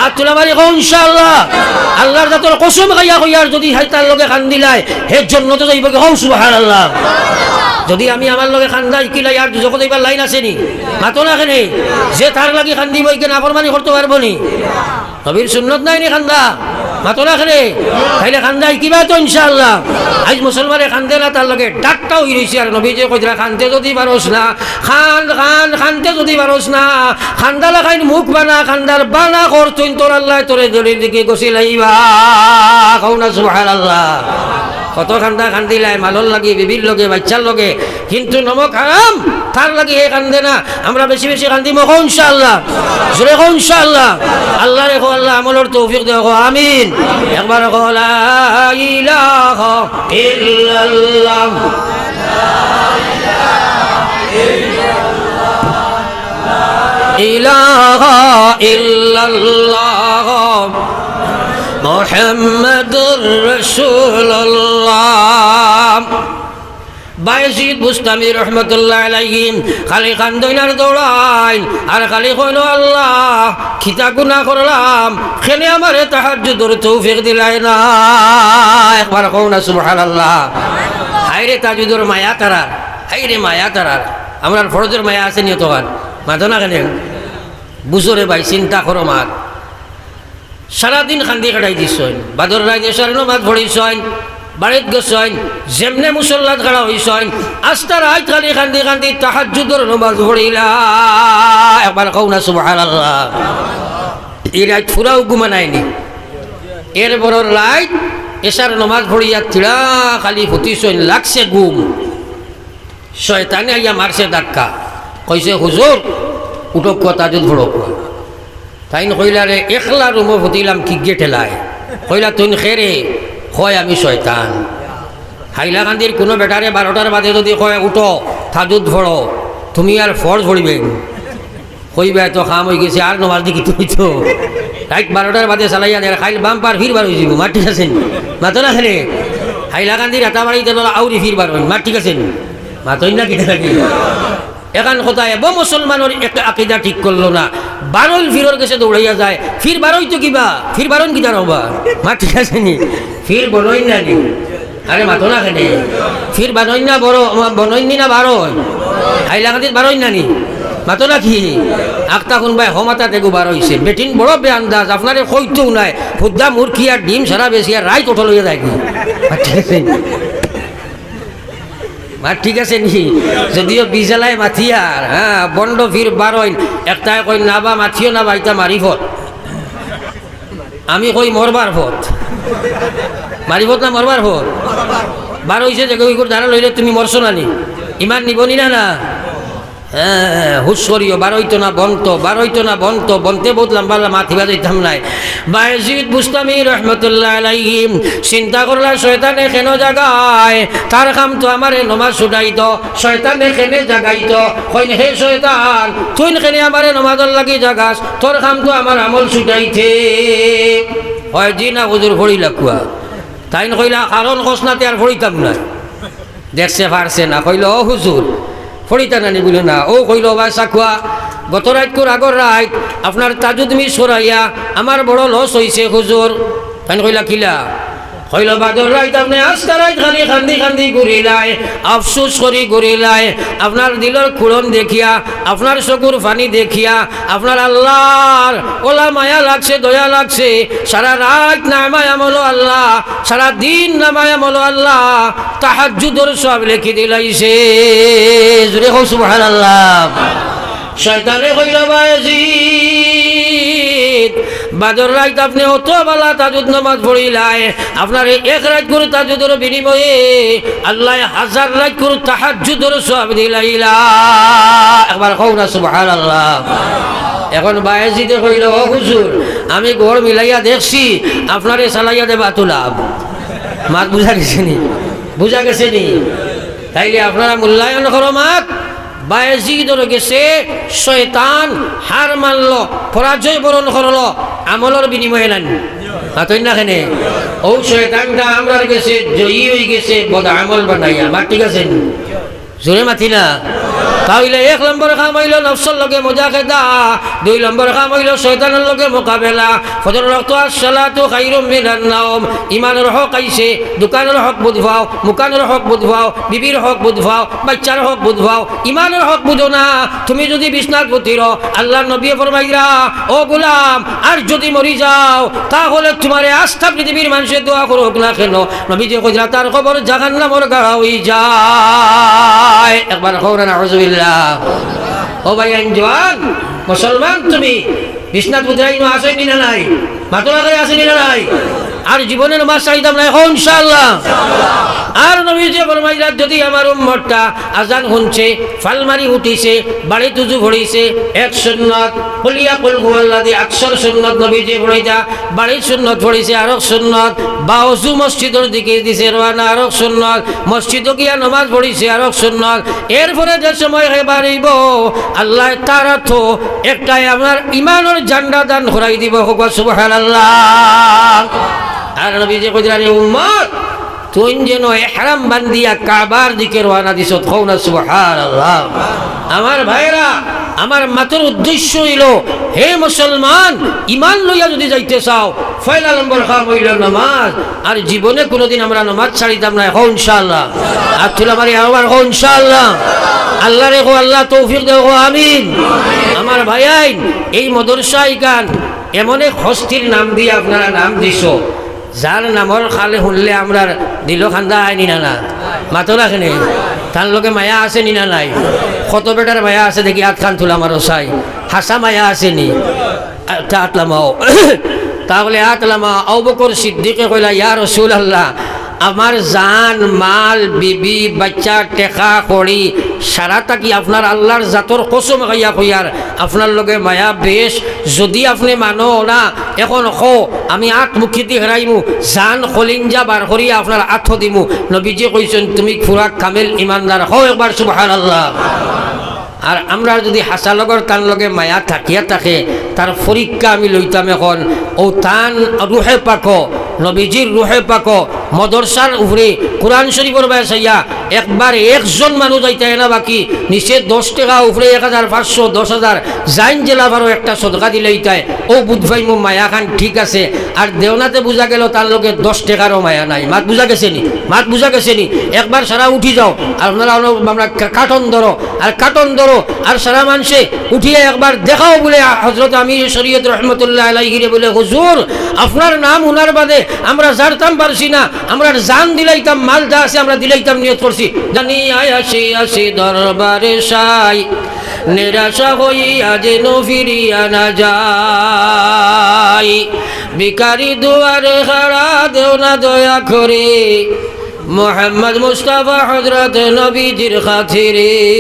আত তুলা মারি কও ইনশাআল্লাহ। আল্লাহর জাতর কসম খাইয়া কইয়ার, যদি হে তার লগে কান্দিলায়, হে জন্নতো যাইবোগি, কও সুবহানাল্লাহ। যদি আমি আমার লগে কান্দা হিকিলাই, আর দুজখো যাইবার লাইন আছে নি? মাতো না কেনে? যে তার লাগি কান্দিবো, ইগে নাফরমানি করতো পারবো নি? নবীর সুন্নত নায় নি কান্দা? মাতো না কেনে? তাইলে কান্দা হিকিবা তো ইনশাআল্লাহ। আইজ মুসলমানে কান্দে না, তার লগে ডাট্টা অই রইছে। আর নবীজিয়ে কইরা, "কানতে যদি পারস না, কান, কান, কানতে যদি পারস না, কান্দা লাখাইন মুখ বানা, কান্দার বানা কর, তুই তোর আল্লায় তোরে জলির দিকে গছিলাইবা।" কও না সুবহানাল্লাহ। কত কান্দা কান্দিলায়, মালর লাগি, বিবির লগে, বাইচ্চার লগে, কিন্তু নমক হারাম, তার লাগি হে কান্দে না। আমরা বেশি বেশি কান্দিমু, কও ইনশাআল্লাহ। জোরে কও ইনশাআল্লাহ। আল্লাহরে কও, আল্লাহ আমলর তৌফিক দেও, কও আমিন। একবার কও, লা ইলাহা ইল্লাল্লাহ। ইলাহা ইল্লাল্লাহ। মুহাম্মাদুর রাসূলুল্লাহ। বায়েজিদ বুস্তামি রহমতুল্লাহ আলাইহি খালি কান্দইন আর দৌড়াইন, আর খালি কইন, "আল্লাহ, কিতা গুনা করলাম, কেনে আমারে তাহাজ্জুদর তৌফিক দিলায় না?" একবার কও না সুবহানাল্লাহ। হায়রে তাহাজ্জুদর মায়া তারার, হায়রে মায়া তারার। আমরার ফরজর মায়া আছে নি অতখান? মাতো না কেনে? বুঝো রে ভাই, চিন্তা করো মাত। সারাদিন কান্দি কাটাই দিছইন, বাদর রাইত এশার নমাজ পড়িছইন, বাড়িত গেছইন, যেমনে মুসল্লাত খাড়া অইছইন, আস্তা রাইত খালি কান্দি কান্দি তাহাজ্জুদর নমাজ পড়িলা। একবার কও না সুবহানাল্লাহ। ই রাইত ফুরাও ঘুমা নাই নি। এর পরর রাইত এশার নমাজ পড়িয়া তিড়া খালি ফুতিছইন, লাগছে ঘুম। শয়তানে আইয়া মারছে ধাক্কা, কইছে, "হুজুর, উঠউক্কা, তাহাজ্জুদ পড়উক্কা।" তাইন কইলা, "রে, একলা রুমো ফুতিলাম, কিগে ঠেলায়?" কইলা, "তুইন কে রে?" কয়, "আমি শয়তান।" হাইলাকান্দির কুনু বেটারে বারোটার বাদে যুদি কয়, "উঠো, তাহাজ্জুদ পড়ো", তুমি আর ফরজ পড়িবায় নি? কইবায়, "তো কাম অইগেছে, আর নমাজ দি কিতা অইতো?" রাইত বারোটার বাদে চালাইয়া দের, কাইল বাম্পার ফির বার অইযিবো, মাত ঠিক আছে নি? মাতো না কেনে? হাইলাকান্দির রাতাবাড়ি দেন আউরি ফির বার অইন, মাত ঠিক আছে নি? মাতইন না কিতা লাগি? এখান কথা এবো মুসলমানর এক আকিদা ঠিক করলো না। বারইল ফিরর গেছে দৌড়াইয়া যায়। ফির বারইতো কিবা? ফির বারইন কিতা রাখবা? মাত ঠিক আছে নি? ফির বনইন না নি? আরে মাতো না কেনে? ফির বানইন না বড়, বনইন নি না বারইন? হাইলাকান্দিত বারইন না নি? মাতো নাকি? আখতা কোনবায় হমাতা তেগু বার অইছে। বেটিন বড় বেআন্দাজ, আপনারে কইতোউ নায়। হুদ্দা মুরগি আর ডিম সারা বেশি আর রাইত অটো লইয়া যায়গি। ঠিক আছে? মা ঠিক আছে নি? যদিও বিজালায় মাতিয়ার, হ্যাঁ, বন্ড ফির বারইন, একটায় কই, "না বা মাতিও না বা, ইতা মারিফত।" আমি কই, "মরবার পথ।" মারিফত না মরবার পথ? বার অইছে যে কই, "ধারা লইলে তুমি মরছো না নি? ইমান নিব নি না, না?" হ্যাঁ, হুশ করিও, বার অইতো না বন্ত, বার অইতো না বন্ত, বন্তে বউত লম্বা লম্বা মাতিবা যাইতাম নায়। বায়েজিদ বুস্তামি রহমতুল্লাহ আলাইহি চিন্তা করলা, শয়তানে কেনে জাগায়? তার কাম তো আমারে নমাজ ছুটাইতো, শয়তানে কেনে জাগাইতো? কইন, "হে শয়তান, তুইন কেনে আমারে নমাজর লাগি জাগাস? তোর কাম তো আমার আমল ছুটাইতে।" কয়, "জি না হুজুর, পড়িলা কুয়া।" তাইন কইলা, "কারণ কস না তে আর পড়িতাম না।" দেখছে পারছে না, কইলো, "ও হুজুর, পড়িতা না নি?" বুলে, "না।" ও কইলো, "ভাই সাকুয়া, গত রাইতকুর আগর রাইত আপনার তাজুদ মিস করাইয়া আমার বড় লস অইছে হুজুর।" তাইন কইলা, "কিলা?" কইলো, "বাদর রাইত আপনে আস্তা রাইত খালি কান্দি কান্দি ঘুরিলায়, আফসুস করি ঘুরিলায়, আপনার দিলর কুড়ন দেখিয়া, আপনার চকুর পানি দেখিয়া, আপনার আল্লার অলা মায়া লাগছে, দয়া লাগছে, সারা রাইত নামায় আমলো আল্লাহ, সারা দিন নামায় আমলো আল্লাহ, তাহাজ্জুদর সওয়াব লেখি দিলাইছে।" জোরে কও সুবহানাল্লাহ। শয়তানে কইলো, "বায়েজিদ, বাদর রাইত আপনে অত বালা তাজুদ নামাজ পড়িলায়, আপনার এই এক রাইতকুর তাজুদর বিনিময়ে আল্লায় হাজার রাইতকুর তাহাজ্জুদর সওয়াব দিলাইলা।" একবার কও না সুবহানাল্লাহ। এখন বায়েজিদে কইলো, "ও হুজুর, আমি গড় মিলাইয়া দেখছি, আপনারে চালাইয়া দেবা তো লাভ।" মাত বুঝা গেছে নি? বুঝা গেছে নি? তাইলে আপনারা মূল্যায়ন করো মাত। বায়েজিদর গেছে শয়তান হার মানলো, পরাজয় বরণ করলো, আমলর বিনিময়ে নানি। মাতইন না কেনে? ও শয়তানটা আমরার গেছে জয়ী অই গেছে, বদ আমল বানাইয়া। মাত ঠিক আছে নি? জোরে মাতি না। তাইলে এক নম্বর কাম অইলো নফসর লগে মজা খেদা, দুই নম্বর কাম অইলো শয়তানর লগে মোকাবেলা। ফজরর অক্ত আসসালাতু খাইরুম মিনান নাওম। ইমানর হক আইছে, দোকানর হক বুঝবাও, মুকানর হক বুঝবাও, বিবির হক বুঝবাও, বাচ্চার হক বুঝবাও, ইমানর হক বুঝো না। তুমি যুদি বিছনাত পতিরো, আল্লার নবীয়ে ফরমাইরা, "ও গোলাম, আর যুদি মরি যাও, তাহলে তুমারে আস্তা পৃথিবীর মানষে দোয়া করউক না কেনে, নবীজিয়ে কইরা তার কবর জাহান্নামর গাড়া অই যায়।" একবার কও না, নাউজুবিল্লাহ। ও ভাইয়াইন জোয়ান, মুসলমান তুমি, বিছনাত পতিরাইনো আছইন নি না নাই? মাতইন না কেনে, আছইন নি না নাই? আর জীবনে নমাজ ছাড়িতাম নায়, কও ইনশাআল্লাহ। আর নবীজিয়ে ফরমাইরা, যুদি আমার উম্মতটা আজান হুনছে, ফাল মারি উঠিছে, বাড়িত উজু পড়িছে, এক সুন্নত, কুল ইয়া কুল হুয়াল্লাহ দি আকসর সুন্নত নবীজিয়ে পড়িতা, বাড়িত সুন্নত পড়িছে, আরক সুন্নত, বা অজু মসজিদর দিকে দিছে রওয়ানা, আরক সুন্নত, মসজিদো গিয়া নমাজ পড়িছে, আরক সুন্নত। এরপরে যে সময় হে বাড়িবো, আল্লায় তার আতো একটা আমার ইমানর ঝান্ডা দান করাই দিবো। কও সুবহানাল্লাহ। আর নবীজিয়ে কইরা, "রে উম্মত, তুইন যেন এহরাম বান্ধিয়া কাবার দিকে রওয়ানা দিছত।" কও না সুবহানাল্লাহ। আমার ভাইরা, আমার মাতর উদ্দেশ্য অইলো, হে মুসলমান, ইমান লইয়া যুদি যাইতে চাও, পয়লা নম্বর কাম অইলো নমাজ। আর জীবনে কুনুদিন আমরা নমাজ ছাড়িতাম নায়, কও ইনশাআল্লাহ। আত তুলা মারি আবার কও ইনশাআল্লাহ। আল্লারে কও, আল্লাহ তৌফিক দেও, কও আমিন। আমার ভাইয়াইন, এই মাদ্রাসা ইখান এমন এক হস্তির নাম দিয়া আপনারা নাম দিছো, যার নামর খালি হুনলে আমরার দিলো কান্দা আয় নি না না? মাতইন না কেনে? তান লগে মায়া আছে নি না নাই? কত বেটার মায়া আছে দেখি, আতখান তুলা মারো চাই। হাছা মায়া আছে নি? আ, তে আত লামাও। তাহলে আত লামা। আবু বকর সিদ্দিকে কইলা, "ইয়া রাসূলুল্লাহ, আমার জান, মাল, বিবি, বাইচ্চা, টেকা, কড়ি, সারা থাকি আপনার আল্লার জাতর কসম খাইয়া কইয়ার, আপনার লগে মায়া বেশ, যুদি আপনে মানো না, এখন কও, আমি আত মুখিদি হেরাইমু, জান কলিঞ্জা বার করিয়া আপনার আতো দিমু।" নবীজি কইছইন, "তুমি পুরা কামেল ইমানদার।" কও একবার সুবহানাল্লাহ। আর আমরার যুদি হাছা লগর তান লগে মায়া থাকিয়া থাকে, তার পরীক্ষা আমি লইতাম এখন। অউ তান রুহে পাকো, নবীজির রুহে পাকো, মদরসার উপরে কোরআন শরীফর বায় চাইয়া একবার একজন মানুষ যাইতায় না, বাকি নিচে দশ টেকা, উপরে এক হাজার পাঁচশো, দশ হাজার, যাইন যেলা পারো একটা সদকা দিলাইতায়, অউ বুঝ পাইমু মায়াখান ঠিক আছে। আর দেওনাতে বুঝা গেল তার লগে দশ টেকারও মায়া নাই। মাত বুঝা গেছে নি? মাত বুঝা গেছে নি? একবার সারা উঠি যাও, আর আপনারা অনো-, আমরা কা-, কাটন ধরো, আর কাটন ধরো, আর সারা মানষে উঠিয়া একবার দেখাও বুলে, আ, হজরত আমির শরীয়ত রহমতুল্লাহ আলাইহিরে বুলে, "হুজুর, আপনার নাম হুনার বাদে আমরা জানতাম পারছি না, আমরা জান দিলাইতাম, মাল যা আছে আমরা দিলাইতাম, নিয়ত করছি।" জানি আয়াসি আসি দরবারে সাই, নিরাশা হইয়া যেন ফিরিয়া না যাই। ভিখারি দুয়ারে খাড়া, দেও না দয়া করে, মোহাম্মদ মুস্তাফা হজরত নবীজির খাতিরে।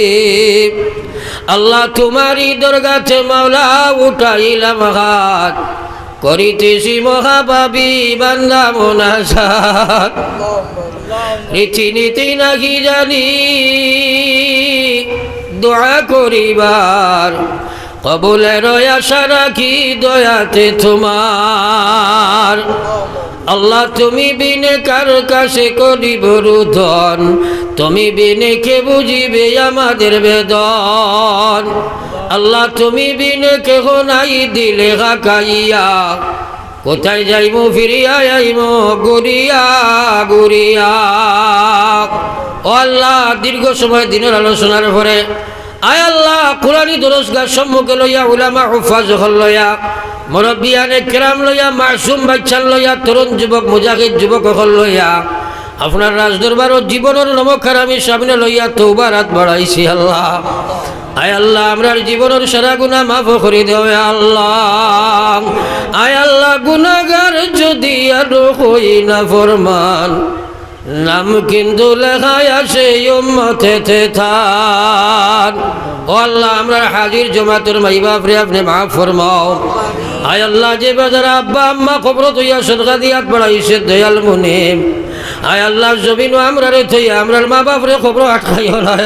আল্লাহ, তুমারই দরগাতে মাওলা উঠাইলাম হাত, করিতেছি মহাপাপী বান্দা মুনাজাত। রীতিনীতি নাকি জানি দোয়া করিবার, কবুলের আশা রাখি দয়াতে তুমার। আল্লাহ, তুমি বিনে কার কাছে করিব রুদন, তুমি বিনে কে বুঝিবে আমাদের বেদন। আল্লাহ, তুমি বিনে কেহ নাই দিলে হাকাইয়া, কোথায় যাইমু ফিরিয়া আইমু ঘুরিয়া ঘুরিয়া। ও আল্লাহ, দীর্ঘ সময় দিনর আলোচনার পরে আয় আল্লাহ, কোরআনি দরসগাহ সম্মুখে লইয়া, উলামা হুফাজ অকল লইয়া, মুরব্বিয়ানে কেরাম লইয়া, মাসুম বাচ্চান লইয়া, তরুণ যুবক, মুজাহিদ যুবক অকল লইয়া, আপনার রাজদরবারো জীবনর নমক হারামি সামনে লইয়া তওবার আত বাড়াইছি আল্লাহ। আয় আল্লাহ, আমরার জীবনর সারা গুনা মাফ করি দেও, আয় আল্লাহ। আয় আল্লাহ, গুনাগার যদি আর হই নাফরমান, নাম কিন্তু লেখাই আছে উম্মতেতে তান। ও আল্লাহ, আমরার হাজির জমাতর মাই বাপরে আপনে মাফ ফরমাও। আয় আল্লাহ, যে বেটার আব্বা আম্মা কবরো থইয়া সদকা দিয়া আত বাড়াইছে, দয়াল মুনিব, আয় আল্লাহ, জমিনো আমরারে থইয়া আমরার মা বাপরে কবরো আটকাইও না।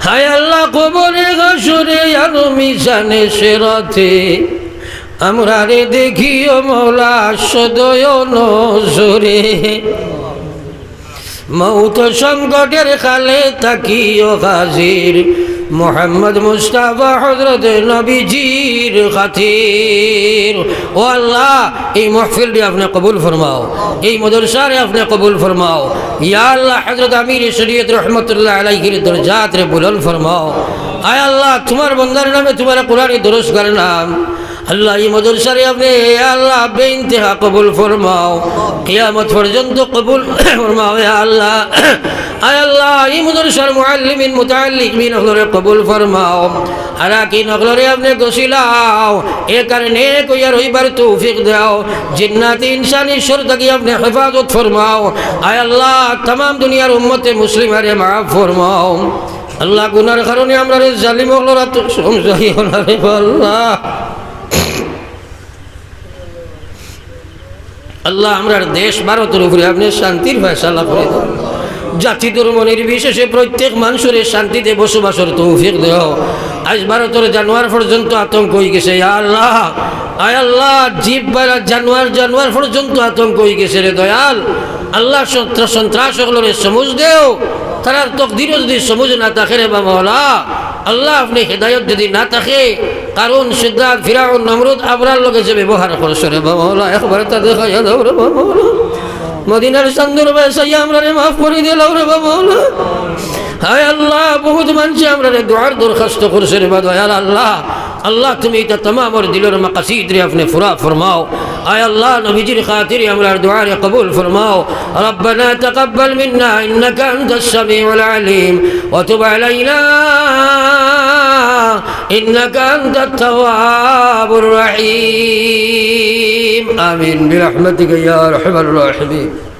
হায় আল্লাহ, কবরে হাশরে আর মিজানে সিরাতে আমরারে দেখিও মওলা সদয় নজরে। মউত সংকটের কালে থাকিও হাজির মোহাম্মদ মুস্তাফা হজরত নবীজির খাতির। ও আল্লাহ, এই মাহফিলরে আপনে কবুল ফরমাও, এই মাদ্রাসারে আপনে কবুল ফরমাও। ইয়া আল্লাহ, হজরত আমির শরীয়ত রহমতুল্লাহ আলাইহির দরজাতরে বুলন্দ ফরমাও। আয় আল্লাহ, তুমার বন্দার নামে তুমার কোরআনি দরসগাহর নাম। আল্লাহ, এই মাদ্রাসারে আপনে, ইয়া আল্লাহ, বেইন্তেহা কবুল ফরমাও, কিয়ামত পর্যন্ত কবুল ফরমাও, ইয়া আল্লাহ। আয় আল্লাহ, এই মাদ্রাসার মুআল্লিমিন, মুতাআল্লিমিন অকলরে কবুল ফরমাও। আরাকিন অকলরে আপনে গছিলাও, একার নেক অইয়া রইবার তৌফিক দেও। জিন্নাতি ইনসানি শর থাকি আপনে হেফাজত ফরমাও। আয় আল্লাহ, তামাম দুনিয়ার উম্মতে মুসলিমারে মাফ ফরমাও। আল্লাহ, গুনার কারণে আমরারে জালিম অকলর আতো সমঝাইও না রে আল্লাহ। আল্লাহ, আমরার দেশ ভারতর উপরে আপনে শান্তির ফয়সালা করি দেও। জাতি ধর্ম নির্বিশেষে প্রত্যেক মানষরে শান্তিতে বসবাসর তৌফিক দেও। আইজ ভারতর জানোয়ার পর্যন্ত আতঙ্ক অইগেছে, ইয়া আল্লাহ। আয় আল্লাহ, জীব বারা জানোয়ার, জানোয়ার পর্যন্ত আতঙ্ক অইগেছে রে দয়াল। আল্লাহ, সন্ত্রা-, সন্ত্রাস অকলরে সমুজ দেও। তারার তকদিরো যদি সমুজ না থাকে রে বা মওলা, আল্লাহ, আপনে হেদায়ত যদি না থাকে, কারুন, সিদ্দাত, ফিরাউন, নমরুদ, আবরার লগে যে ব্যবহার করছো রে বা মওলা, একবার তা দেখাইয়া দেও রে বা মওলা। মদিনার চান্দর বায় চাইয়া আমরারে মাফ করি দিলাও রে বা মওলা। হায় আল্লাহ, বহুত মানষে আমরারে দোয়ার দরখাস্ত করছে রে বা দয়াল আল্লাহ। আল্লাহ, তুমি ইতা তামামর দিলর মাকাসিদরে আপনে পুরা ফরমাও। আয় আল্লাহ, নবীজির খাতিরে আমরার দোয়ারে কবুল ফরমাও। ربنا تقبل منا إنك أنت السميع العليم وتب علينا إنك أنت التواب الرحيم. آمين برحمتك يا أرحم الراحمين.